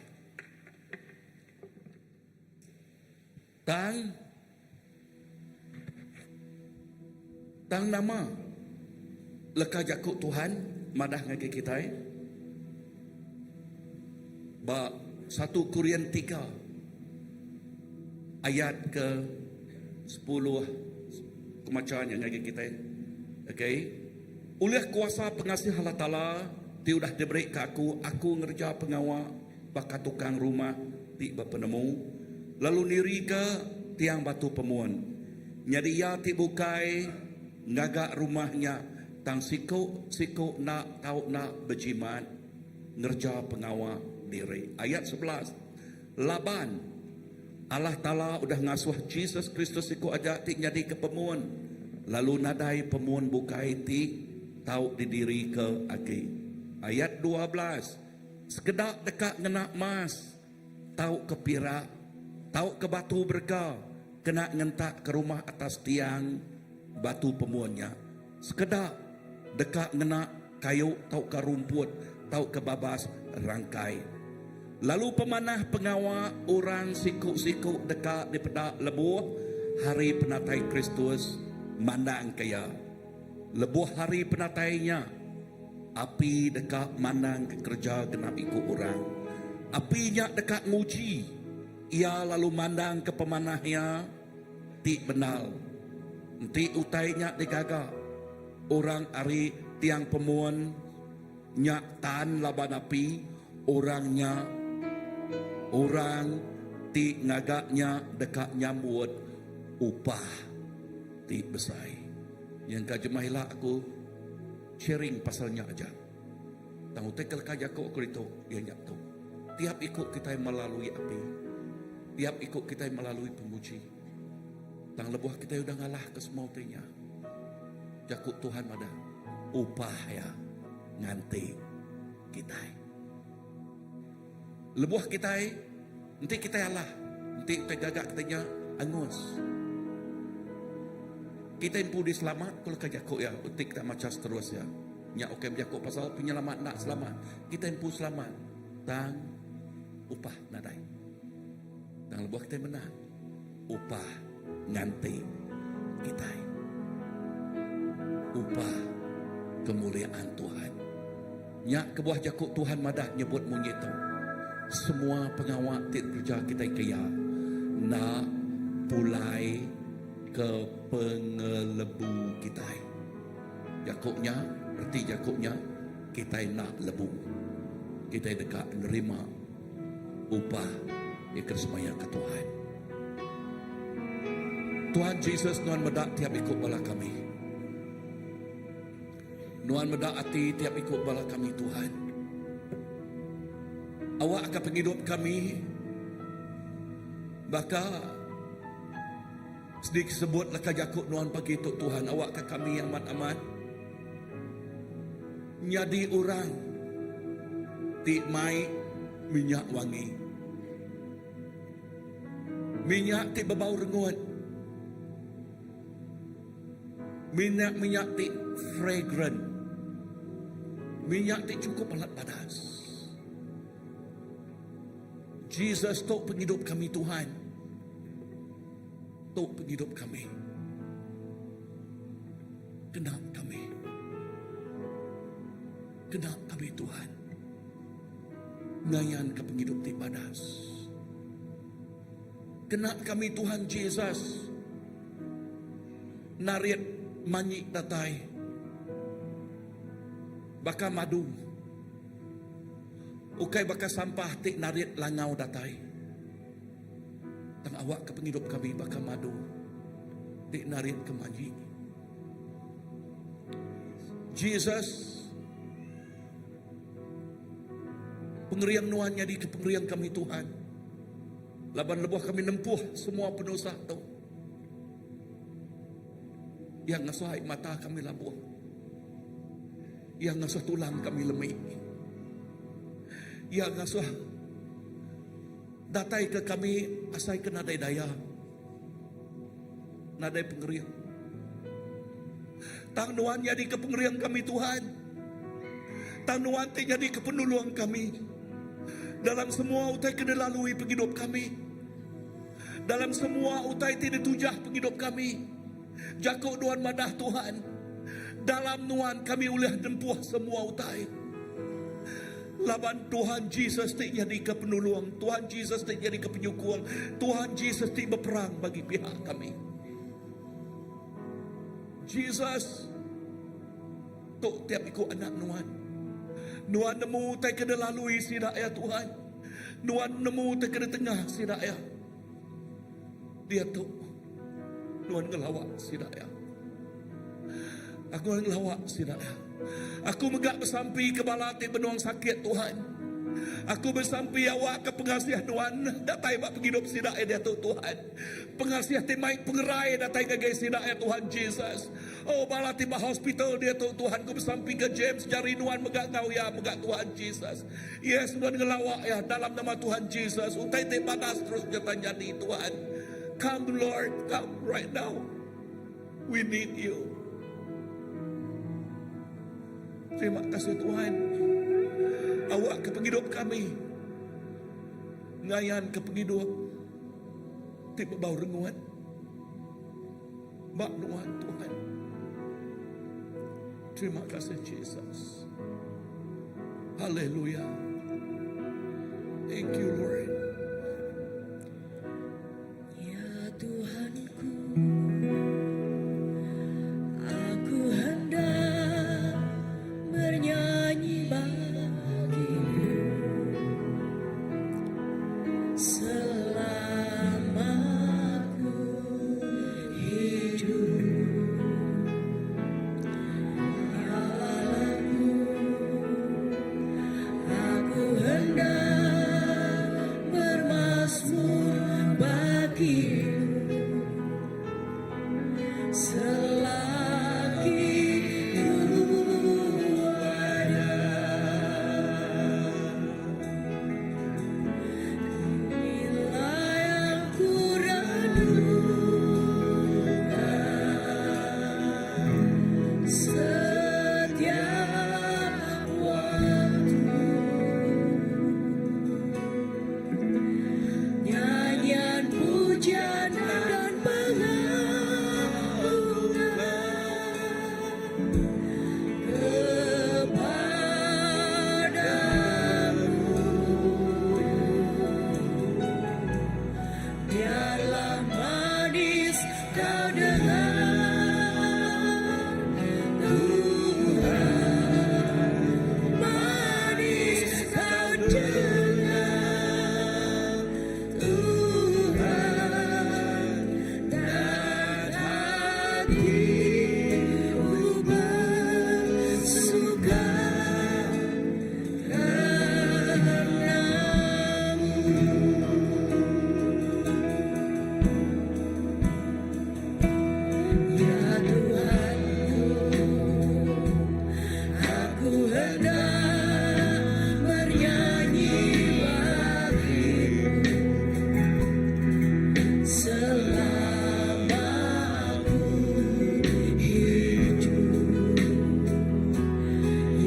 Tang tang nama leka jaku Tuhan madah ngagai kitai ba satu Korin tiga ayat ke sepuluh ku macha nya ngagai kitai. Okey. Ulih kuasa pengasih Allah Taala ti udah diberi ka aku, aku ngereja pengawa baka tukang rumah ti bepenemu, lalu nirika tiang batu pemun. Nyadi iya ti bukai ngaga rumah nya tang siku-siku enda tau enda bejimat ngereja pengawa diri. Ayat 11, Laban Allah Taala udah ngasuh Jesus Kristus siku aja ti nyadika pemun, lalu nadai pemun bukai ti tau didirika agi. Ayat 12, Sekeda deka ngena emas, tauka pirak, tauka batu berega kena ngentakka rumah atas tiang batu pemun nya. Sekeda deka ngena kayu tauka rumput tauka babas rangkai. Lalu pemanah pengawa orang siku-siku deka dipeda lebuh hari penatai Kristus mandangka iya. Lebuh hari penatai nya, api deka mandangka kereja genap iku orang. Api nya deka nguji iya lalu mandangka pemanah iya ti bendar. Enti utai nya digaga orang ari tiang pemun, Nya tan laban api, orang nya orang ti ngaga nya deka nyambut upah ti besai. Nyengka jemah ila aku sharing pasal nya aja. Tang utai ke leka jaku aku ditu iya nya tu. Tiap iku kitai melalui api. Tiap iku kitai melalui penguji. Tang lebuh kitai udah ngalahka semua utai nya, jaku Tuhan madah, upah iya nganti kitai. Lebuh kitai, enti kitai alah, enti utai gaga kitai nya angus. Kitai empu diselamat, ku leka jaku iya, enti kita macha seterus iya. Nya ukai bejaku pasal penyelamat enda selamat. Kitai empu selamat. Tang upah nadai. Tang lebuh kitai menang, upah nganti kitai. Upah kemuliaan Tuhan. Nya kebuah jaku Tuhan madah nyebut munyi tu, Semua pengawa ti dikereja kitai ke Iya enda pulai ke pengelebu kitai. Jaku nya, reti jaku nya, kitai enda lebu. Kitai deka nerima upah iya ke disemayaka Tuhan. Tuhan Jesus nuan meda tiap iku bala kami. Nuan meda ati tiap iku bala kami Tuhan. Awakka pengidup kami baka Sedi sebut leka jaku nuan pagi tu Tuhan awakka kami amat-amat nyadi orang ti mai minyak wangi. Minyak ti bebau rengut. Minyak-minyak ti fragrant. Minyak ti chukup alat badas. Jesus tu pengidup kami Tuhan. Tu pengidup kami. Kena kami. Kena kami Tuhan. Ngayanka pengidup ti badas. Kena kami Tuhan Jesus. Narit manyi datai. Baka madu. Ukai baka sampah ti narit langau datai. Tang awakka pengidup kami baka madu ti narit ke manyi. Jesus, pengering nuan nyadika pengering kami Tuhan. Laban lebuh kami nempuh semua penusah tu, Iya ngasuh ai mata kami labuh. Iya ngasuh tulang kami lemi. Iya ngasuh datai ke kami asai ke nadai daya, nadai pengering. Tang nuan nyadika pengering kami Tuhan. Tang nuan ti nyadika penulung kami dalam semua utai ke dilalui pengidup kami. Dalam semua utai ti ditujah pengidup kami. Jaku nuan madah Tuhan, dalam nuan kami ulih nempuh semua utai. Laban Tuhan Jesus ti nyadika penulung, Tuhan Jesus ti nyadika penyukung, Tuhan Jesus ti beperang bagi pihak kami. Jesus tu tiap iku anak nuan. Nuan nemu utai ke dilalui sida iya Tuhan. Nuan nemu utai ke ditengah sida iya. Diatu nuan ngelawa sida iya. Aku ngelawa sida iya. Aku mega besampi ke bala ti benung sakit Tuhan. Aku besampi awakka pengasih nuan datai ba pengidup sida iya diatu Tuhan. Pengasih ti mai pengerai datai ngagai sida iya Tuhan Jesus. Oh bala ti ba hospital diatu Tuhan ku besampi ke James jari nuan mega enggau iya mega Tuhan Jesus. Yes nuan ngelawa iya dalam nama Tuhan Jesus utai ti badas terus nyata nyadi Tuhan. Come Lord come right now. We need you. Terima kasih Tuhan. Awak ke pengidup kami. Ngayan ke pengidup ti bebau rengut. Ba nuan Tuhan. Terima kasih Jesus. Haleluya. Thank you Lord. Ya Tuhanku, aku hendak bernyanyi bagimu selama ku hidup. Ya Allahku, aku hendak bermazmur bagimu selagi ku ada. Inilah yang ku renungkan setiap waktu. Hatiku bersuka karenamu. Ya Tuhanku, aku hendak bernyanyi bagimu selama aku hidup.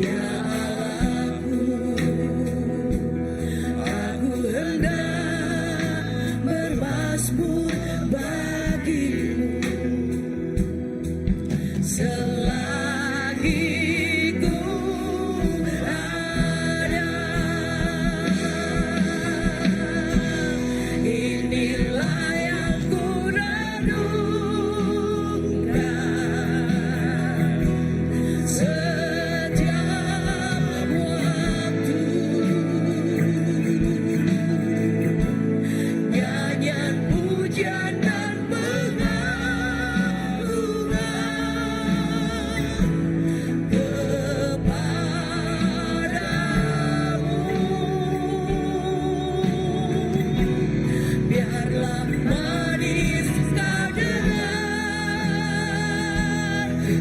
Ya Allahku, aku hendak bermazmur bagimu selagi ku ada. Inilah yang ku renungkan setiap waktu. Nyanyian pujian dan pengagungan kepadamu. Biarlah manis kau dengar,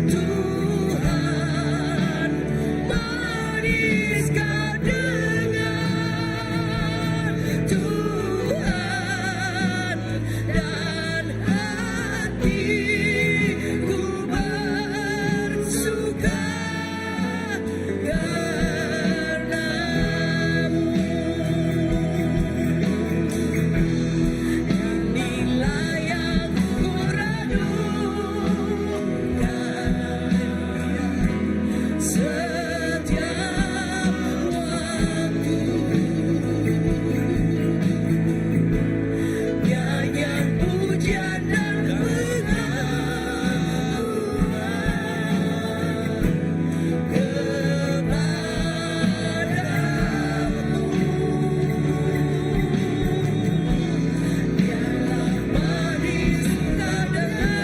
Tuhan, manis kau dengar, Tuhan, dan hatiku bersuka karenamu. Inilah yang ku renungkan setiap waktu. Nyanyian pujian dan pengagungan kepadamu. Biarlah manis kau dengar,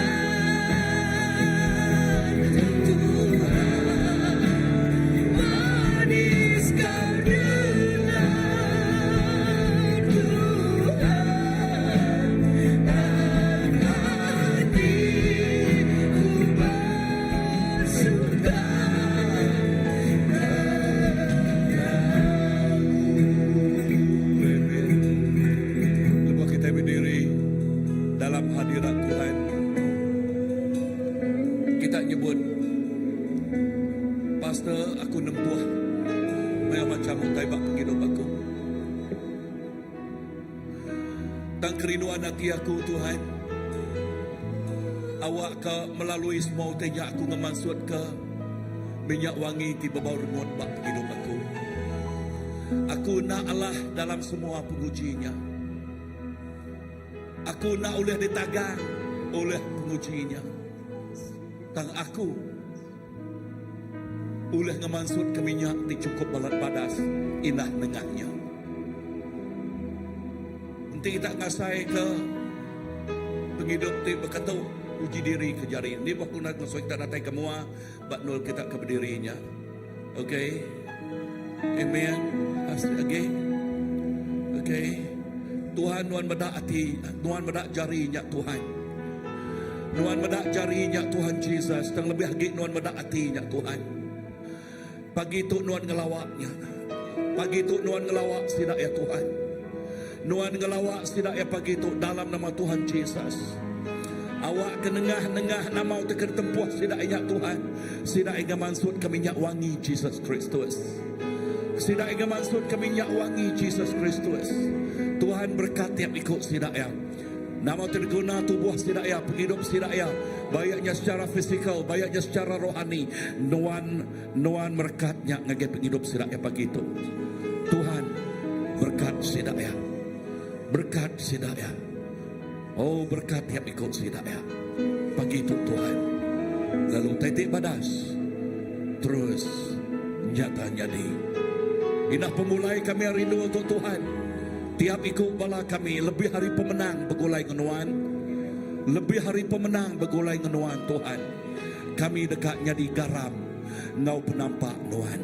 Tuhan, manis kau dengar, Tuhan, dan hatiku bersuka Amen. Lebuh kita berdiri dalam hadirat Tuhan. Kita nyebut Pastor aku nempuh Maya macam utai ba pengidup aku. Tang kerinduan ati aku Tuhan awak ke melalui semua utai nya aku ngemansut ke minyak wangi ti bebau rengut ba pengidup aku. Aku enda alah dalam semua penguji nya. Aku enda ulih ditagang ulih penguji nya. Tang aku ulih ngemansutka minyak ti chukup balat badas indah nengah nya. Enti kita ngasaika pengidup ti baka tu, uji diri ke jari. Enti bah ku ngasuh kita datai ke mua ba endur kita ke bediri nya. Okay. Amen. Agi. Okay. Tuhan nuan meda ati, nuan meda jari nya Tuhan. Nuan meda jari nya Tuhan Jesus, tang lebih agi nuan meda ati nya Tuhan. Pagi tu nuan ngelawa nya. Pagi tu nuan ngelawa sida ya Tuhan. Nuan ngelawa sida ya pagi tu dalam nama Tuhan Jesus. Awak ke nengah-nengah nama utai ke ditempuh sida inya Tuhan. Sida inga mansut ke minyak wangi Jesus Kristus. Sida inga mansut ke minyak wangi Jesus Kristus. Tuhan berkat tiap iku sida iya. Nama ti diguna tubuh sida iya, pengidup sida iya, baik nya secara fizikal, baik nya secara rohani, nuan nuan merekat nya ngagai pengidup sida iya pagi tu. Tuhan berkat sida iya. Berkat sida iya. Oh berkat tiap iku sida iya pagi tu Tuhan. Lalu utai ti badas terus nyata nyadi. Indah pemulai kami ari endur tu Tuhan. Tiap iku bala kami lebih ari pemenang begulai enggau nuan. Lebih ari pemenang begulai enggau Nuan Tuhan. Kami deka nyadi garam enggau penampak Nuan.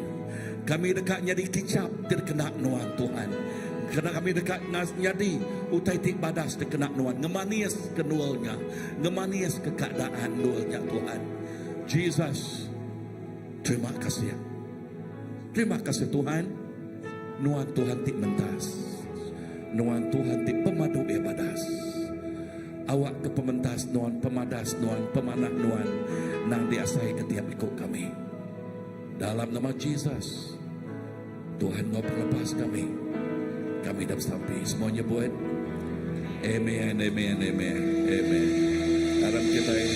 Kami deka nyadi kicap ti dikena Nuan Tuhan. Kena kami deka nyadi utai ti badas dikena Nuan ngemanis ke endur nya, ngemanis ke keadaan endur nya Tuhan. Jesus, terima kasih. Terima kasih Tuhan, Nuan Tuhan ti mentas. Nuan Tuhan ti pemadu iya badas. Awak ke pementas Nuan, pemadas Nuan, pemanah Nuan nang diasai ke tiap iku kami. Dalam nama Jesus, Tuhan enggau pengelepas kami, kami dah besampi. Semua nyebut, Amen, amen, amen, amen. Aram kitai,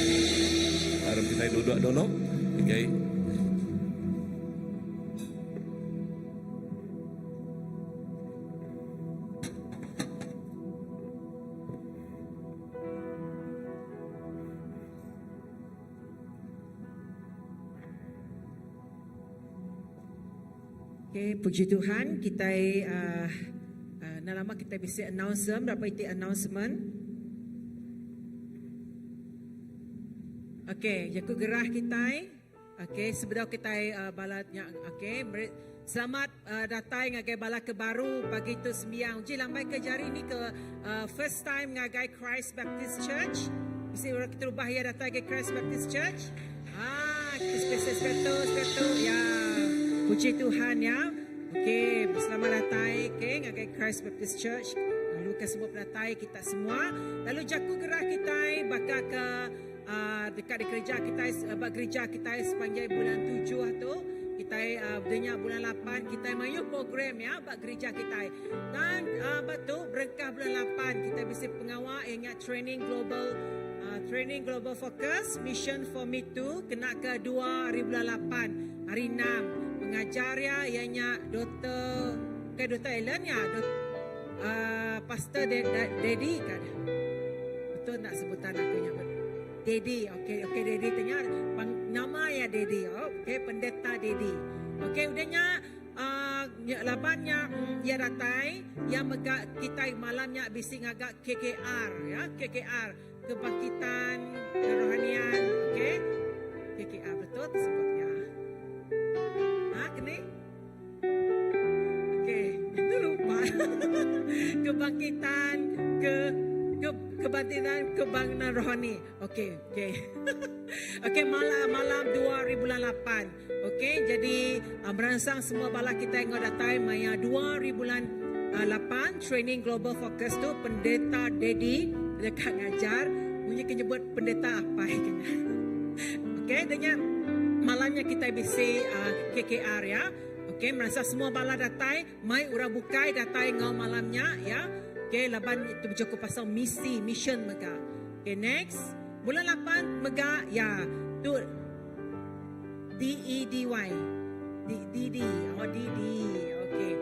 aram kitai duduk dulu. Okay. Okay, puji Tuhan kitai uh, uh, enda lama kitai bisi announcement berapa iti announcement. Okay, jaku gerah kitai. Okay, sebedau kitai uh, bala nya okay, meri selamat uh, datai ngagai bala ke baru pagi tu sembiang. Uji lambai ke jari ni ke uh, first time ngagai Christ Baptist Church. Bisi orang keterubah iya datai ngagai Christ Baptist Church. Ah, spesies ketu, ketu ya. Puji Tuhan ya. Okey, selamat datai okay, ngagai Christ Baptist Church. Lalu ke semua penatai kita semua. Lalu jaku gerah kitai baka ke uh, dekat di gereja kitai ba gereja kitai sepanjai bulan tujuh tu. Kitai uh, dunya bulan lapan kitai mayuh program ya ba gereja kitai. Dan uh, ba tu berengkah bulan lapan kitai bisi pengawa ianya training global uh, training global focus mission for me too kena ke dua hari bulan lapan hari enam pengajar ya ianya Dr. Ke Dr. Ellen ya Dr. Uh, Pastor Daddy kan. Betul nak sebutan aku nya. Daddy, okey, okey Daddy tanya pang, nama ya Daddy. Oh, okey pendeta Daddy. Okey, udahnya uh, laban nya mm, ya datai, ya mega kita malam nya bisi ngaga KKR ya, KKR kebangkitan kerohanian, okey. KKR betul tersebut ya. Ha, kene? Okey, itu lupa. Kebangkitan ke ke kebangkitan kebangunan rohani. Okey, okey. Okey, malam malam 2008. Okey, jadi uh, merangsang semua bala kita yang datai maya 2008 training global focus tu pendeta Daddy dekat ngajar bunyi nyebut pendeta apa kena. Okey, dengan malamnya kita bisi uh, KKR ya. Okey, merasa semua bala datai, mai orang bukai datai ngau malamnya ya. Okey, laban itu bercukup pasal misi, mission mega. Okey, next. Bulan 8 mega ya. Tu D E D Y. D D D. Oh D D. Okey.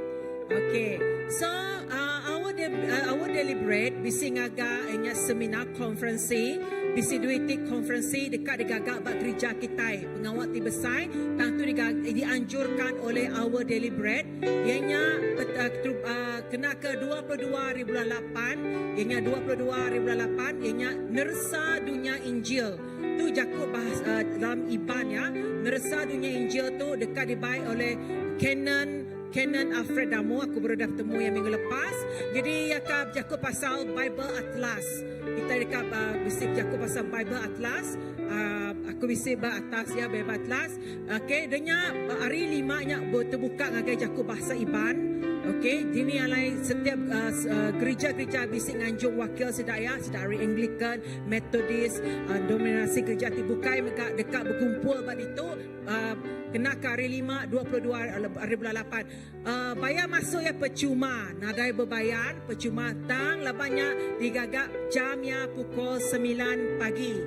Okey. So, uh, our de, uh, our deliberate bisi ngaga inya seminar konferensi bisi duit konferensi dekat digagak bak gereja kitai pengawal ti besar tang tu dianjurkan oleh our daily bread ianya uh, uh, kena ke 22 hari bulan 8 ianya 22 hari bulan 8 ianya nersa dunia Injil tu jaku bahasa uh, dalam Iban ya nersa dunia Injil tu dekat dibai oleh Canon Canon Alfred Damo aku baru dah bertemu yang minggu lepas. Jadi ya ka jaku pasal Bible Atlas. Kita dekat uh, bisi jaku pasal Bible Atlas. Uh, aku bisi ba atas ya Bible Atlas. Okey, denya uh, hari lima nya terbuka ngagai jaku bahasa Iban. Okey, dini alai setiap uh, uh, gereja-gereja bisi nganjung wakil sedaya, sedari Anglican, Methodist, uh, dominasi gereja dibukai mega dekat berkumpul ba itu uh, kena ke hari 5 22 hari bulan 8 uh, bayar masuk ya percuma nadai berbayar percuma tang labannya digagak jamnya pukul 9 pagi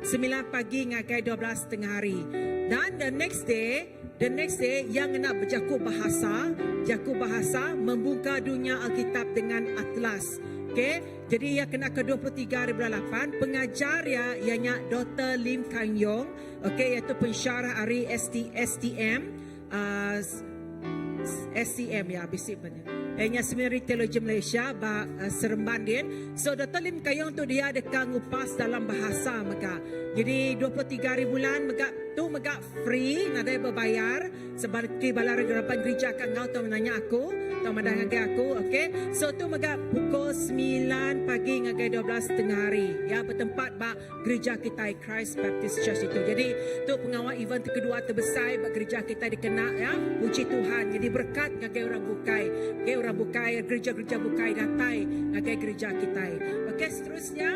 9 pagi ngagai 12 tengah hari dan the next day the next day yang nak berjaku bahasa jaku bahasa membuka dunia Alkitab dengan atlas Okey, jadi ia kena ke 23 hari bulan 8 pengajar ya ianya Dr. Lim Kang Yong Okey, iaitu pensyarah hari ST, STM uh, STM ya, bisik banyak. Iya nya Seminari Teologi Malaysia ba Seremban din. So Doktor Lim Kayong tu dia deka ngupas dalam bahasa mega. Jadi 23 hari bulan mega tu mega free nadai bebayar sebab ti bala raban gerija ka enggau tau nanya aku tau madah ngagai aku okay. So tu mega pukul semilan pagi ngagai 12 tengah hari ya betempat ba Gerija kitai Christ Baptist Church ditu. Jadi tu pengawa event ti kedua tebesai ba gerija kitai dikena ya. Puji Tuhan nyadi berekat ngagai orang bukai. Okey orang bukai gerija-gerija bukai datai ngagai gerija kitai. Okey seterusnya.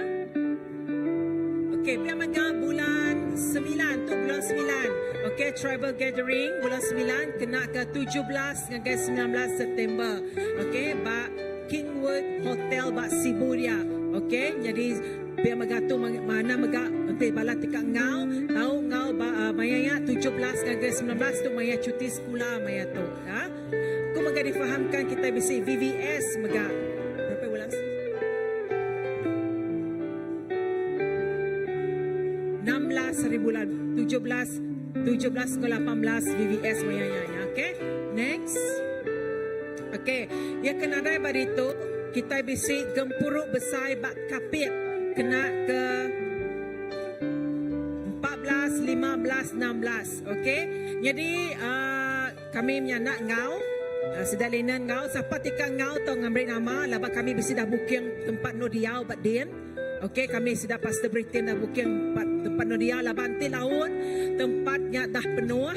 Okey pia mega bulan semilan tu bulan semilan. Okey tribal gathering bulan semilan kena ke 17 ngagai 19 September. Okey ba Kingwood Hotel ba Sibu dia. Okey jadi Pia mega tu manah mega enti bala ti ka enggau tau enggau ba maya iya 17 ngagai 19 tu maya cuti sekula maya tu ka. Ku mega difahamkan kitai bisi VVS mega berapa bulan 16 hari bulan 17 17 ke 18 VVS maya iya ya okey. Next. Okey, iya ke nadai ba ditu, kitai bisi gempuru besai ba Kapit kena ke 14, 15, 16. Okey, nyadi uhh kami menyanak enggau uhh sida linen enggau sapa ti ka enggau tau ngambi nama laban kami bisi dah booking tempat endur diau ba din. Okey, kami sida Pastor Britain dah booking tempat tempat endur diau laban ti laun tempat nya dah penuh.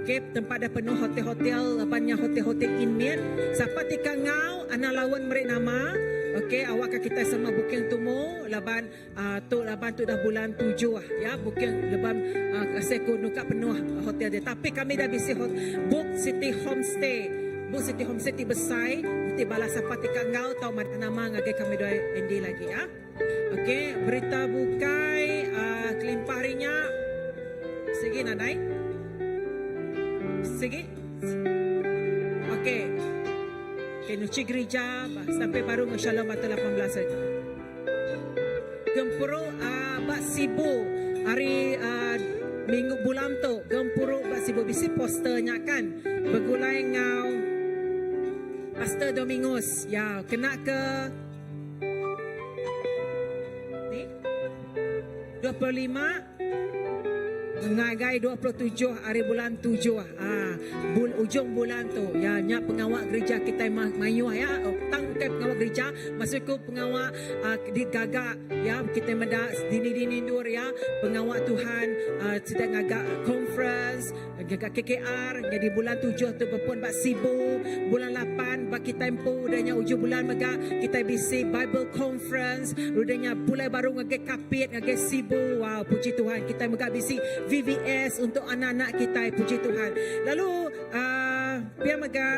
Okey, tempat dah penuh hotel-hotel laban nya hotel-hotel in mit. Sapa ti ka enggau anang laun meri nama. Okey, awak ka kitai sama booking tumu laban uhh tu laban tu dah bulan tujuh ya booking laban uhh kasih ku nuka penuh hotel dia. Tapi kami dah bisi book siti homestay. Book siti homestay ti besai ti bala sapa ti ka enggau tau madah nama ngagai kami duai Andy lagi ah. Okey berita bukai uhh kelimpah ari nya sigi nadai. Sigi. Okey. Okey nuchi gerija sampai baru enggau Shalom atur 18 hari tu. Gempuru uhh ba Sibu hari uhh minggu bulan tu gempuru ba Sibu bisi poster nya kan begulai enggau Pastor Domingus ya kena ke ni 25 Ngagai 27 ari bulan tujuh aa bul ujung bulan tu ya nya pengawa gerija kitai mayuh ya tang ukai pengawa gerija maksud ku pengawa aa digaga ya kitai meda dini dini endur ya pengawa Tuhan aa sida ngaga conference ngaga KKR nyadi bulan tujuh tu bepun ba Sibu bulan lapan ba kitai empu udah nya ujung bulan mega kitai bisi bible conference udah nya pulai baru ngagai Kapit ngagai Sibu. Wow, puji Tuhan kitai mega bisi VVS untuk anak-anak kitai, puji Tuhan. Lalu uh, pia mega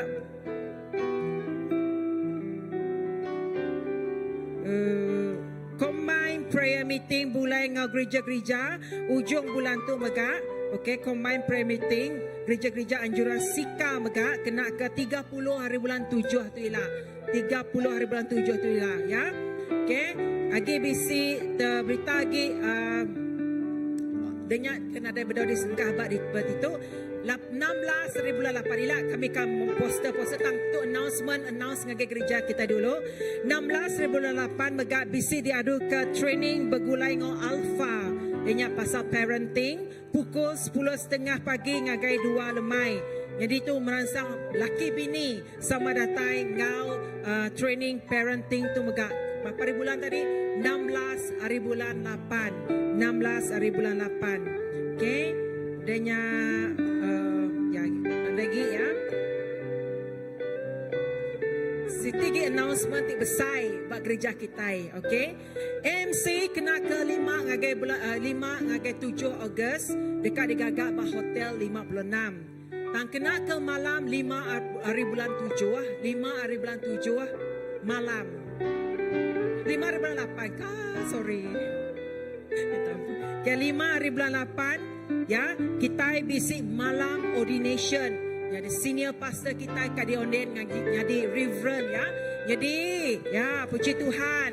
uh, combine prayer meeting bulai enggau gereja-gereja ujung bulan tu mega. Okay, combine prayer meeting gereja-gereja anjuran Sika mega kena ke 30 hari bulan 7 tu ila. 30 hari bulan 7 tu ila ya. Okey, agi bisi te berita agi uh, denya ke nadai bedau disengkah ba di ba ditu. 16 hari bulan 8 ila kami ka poster-poster tang tu announcement announce ngagai gereja kita dulu. 16 hari bulan 8 mega bisi diadu ke training begulai enggau Alpha. Inya pasal parenting pukul sepuluh setengah pagi ngagai dua lemai. Nyadi tu meransang laki bini Sama datai enggau training parenting tu mega. Berapa hari bulan tadi? 16 hari bulan lapan. 16 hari bulan lapan. Okey. Udah nya uh, ya ada lagi ya. Siti gi announcement ti besai ba gereja kitai, okey. MC kena ke lima ngagai bulan uh, lima ngagai tujuh Ogos deka digaga ba Hotel 56. Tang kena ke malam lima hari bulan tujuh, lima hari bulan tujuh malam. Lima hari bulan lapan ka, sorry. Ke lima hari bulan lapan, ya, kitai bisi malam ordination. Jadi senior pastor kitai ka diordain nyadi reverend ya. Jadi, ya, puji Tuhan.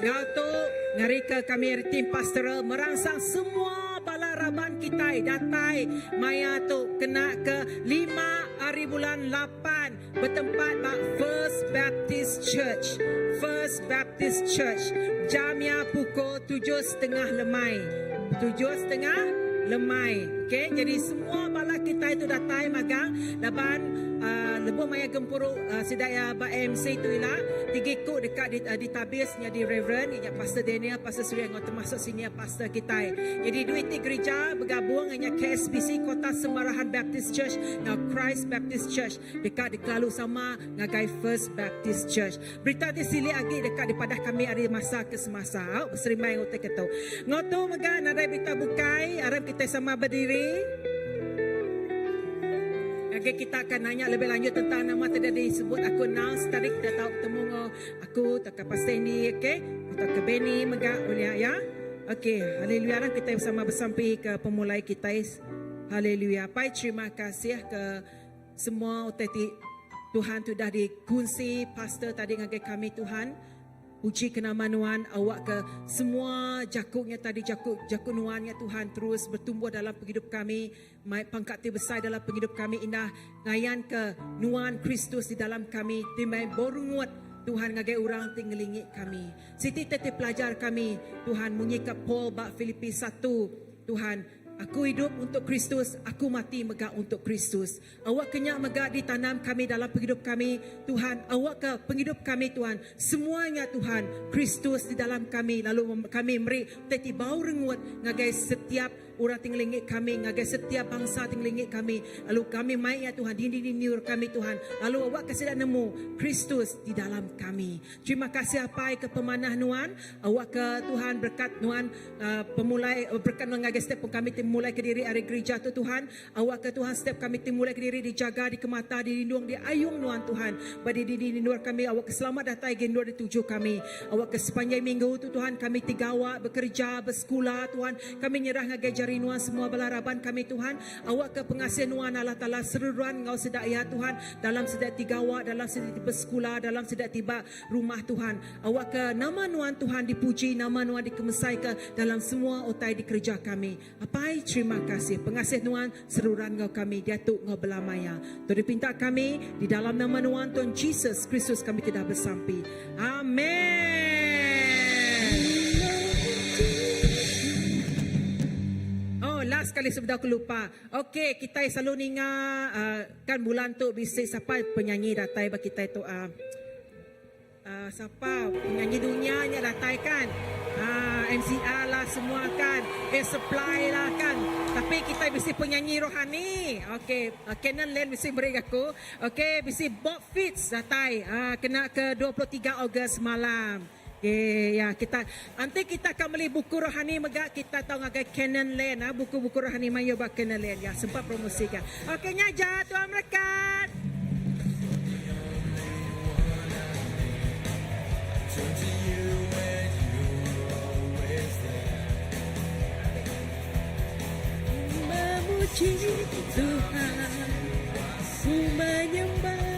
Enggau tu, ngarika kami ari tim pastoral meransang semua bala raban kitai datai maya tu kena ke lima. hari bulan lapan betempat ba First Baptist Church. First Baptist Church. Jam iya pukul tujuh setengah lemai. Tujuh setengah lemai. Okey, jadi semua bala kitai tu datai magang laban uh, lebuh maya gempuru uh, sida iya ba AMC tu ila tiga iku deka di, uh, ditabis nyadi reverend inya Pastor Daniel, Pastor Surya enggau termasuk senior pastor kitai. Jadi dua iti gerija begabung inya KSBC Kota Semarahan Baptist Church enggau Christ Baptist Church deka dikelalu sama ngagai First Baptist Church. Berita ti silik agi deka dipadah kami ari masa ke semasa. Au beserimbai enggau utai ke tu. Enggau tu mega nadai berita bukai arap kitai sama bediri. Ngagai kita akan nanya lebih lanjut tentang nama ti dah disebut aku announce tadi kita tau betemu enggau aku tauka Pastor Andy okey tauka Benny mega ulih ya. Okey, haleluya arap kitai sama besampi ke pemulai kitai. Haleluya. Pai terima kasih ke Semua utai ti Tuhan ti udah dikunsi pastor tadi ngagai kami Tuhan. Puji ke nama Nuan awak ke semua jaku nya tadi jaku jaku Nuan nya Tuhan terus bertumbuh dalam pengidup kami mai pangkat ti besai dalam pengidup kami indah ngayan ke Nuan Kristus di dalam kami ti mai berungut Tuhan ngagai orang ti ngelingi kami. Siti ti ti pelajar kami Tuhan munyi ke Paul ba Filipi satu Tuhan Aku idup untuk Kristus, aku mati mega untuk Kristus. Awakka nya mega ditanam kami dalam pengidup kami, Tuhan. Awakka pengidup kami, Tuhan, semua nya, Tuhan, Kristus di dalam kami, lalu kami meri utai ti bau rengut ngagai setiap orang ti ngelingi kami, ngagai setiap bangsa ti ngelingi kami. Lalu kami mai iya, Tuhan, dinding-dinding kami, Tuhan. Lalu awakka sida nemu Kristus di dalam kami. Terima kasih Apai ke pemanah Nuan. Awakka Tuhan berekat Nuan pemulai berekat Nuan ngagai setiap kami ti mulai kediri ari gerija tu Tuhan. Awakka Tuhan setiap kami ti mulai kediri dijaga, dikemata, dilindung, diayung Nuan Tuhan. Ba di dini endur kami awakka selamat datai agi endur dituju kami. Awakka sepanjai minggu tu Tuhan kami ti gawa, bekereja, besekula Tuhan, kami nyerah ngagai jari Nuan semua bala raban kami Tuhan. Awakka pengasih Nuan Allah Taala seruran enggau sida iya Tuhan dalam sida ti gawa, dalam sida ti besekula, dalam sida ti ba rumah Tuhan. Awakka nama Nuan Tuhan dipuji, nama Nuan dikemesaika dalam semua utai dikereja kami. Apai, terima kasih. Pengasih Nuan seruran enggau kami diatu enggau belama iya. Tu dipinta kami di dalam nama Nuan Tuhan Jesus Kristus kami ti dah besampi. Amen. Oh, last kali sebedau aku lupa. Okey, kitai selalu ninga uh, kan bulan tu bisi sapa penyanyi datai ba kitai tu uh, Uh, sapa penyanyi dunia nya datai kan uh, MCR lah semua kan eh supply lah kan tapi kita bisi penyanyi rohani okey uh, Canon Lane bisi beri aku okey bisi Bob Fitz datai uh, kena ke 23 Ogos malam Okey, ya kita nanti kita akan beli buku rohani mega kita tahu ngagai Canon Lane ah buku-buku rohani mayu ba Canon Lane ya sempat promosi kan. Okey nya ja Tuhan berkat. Memuji Tuhan, ku menyembah.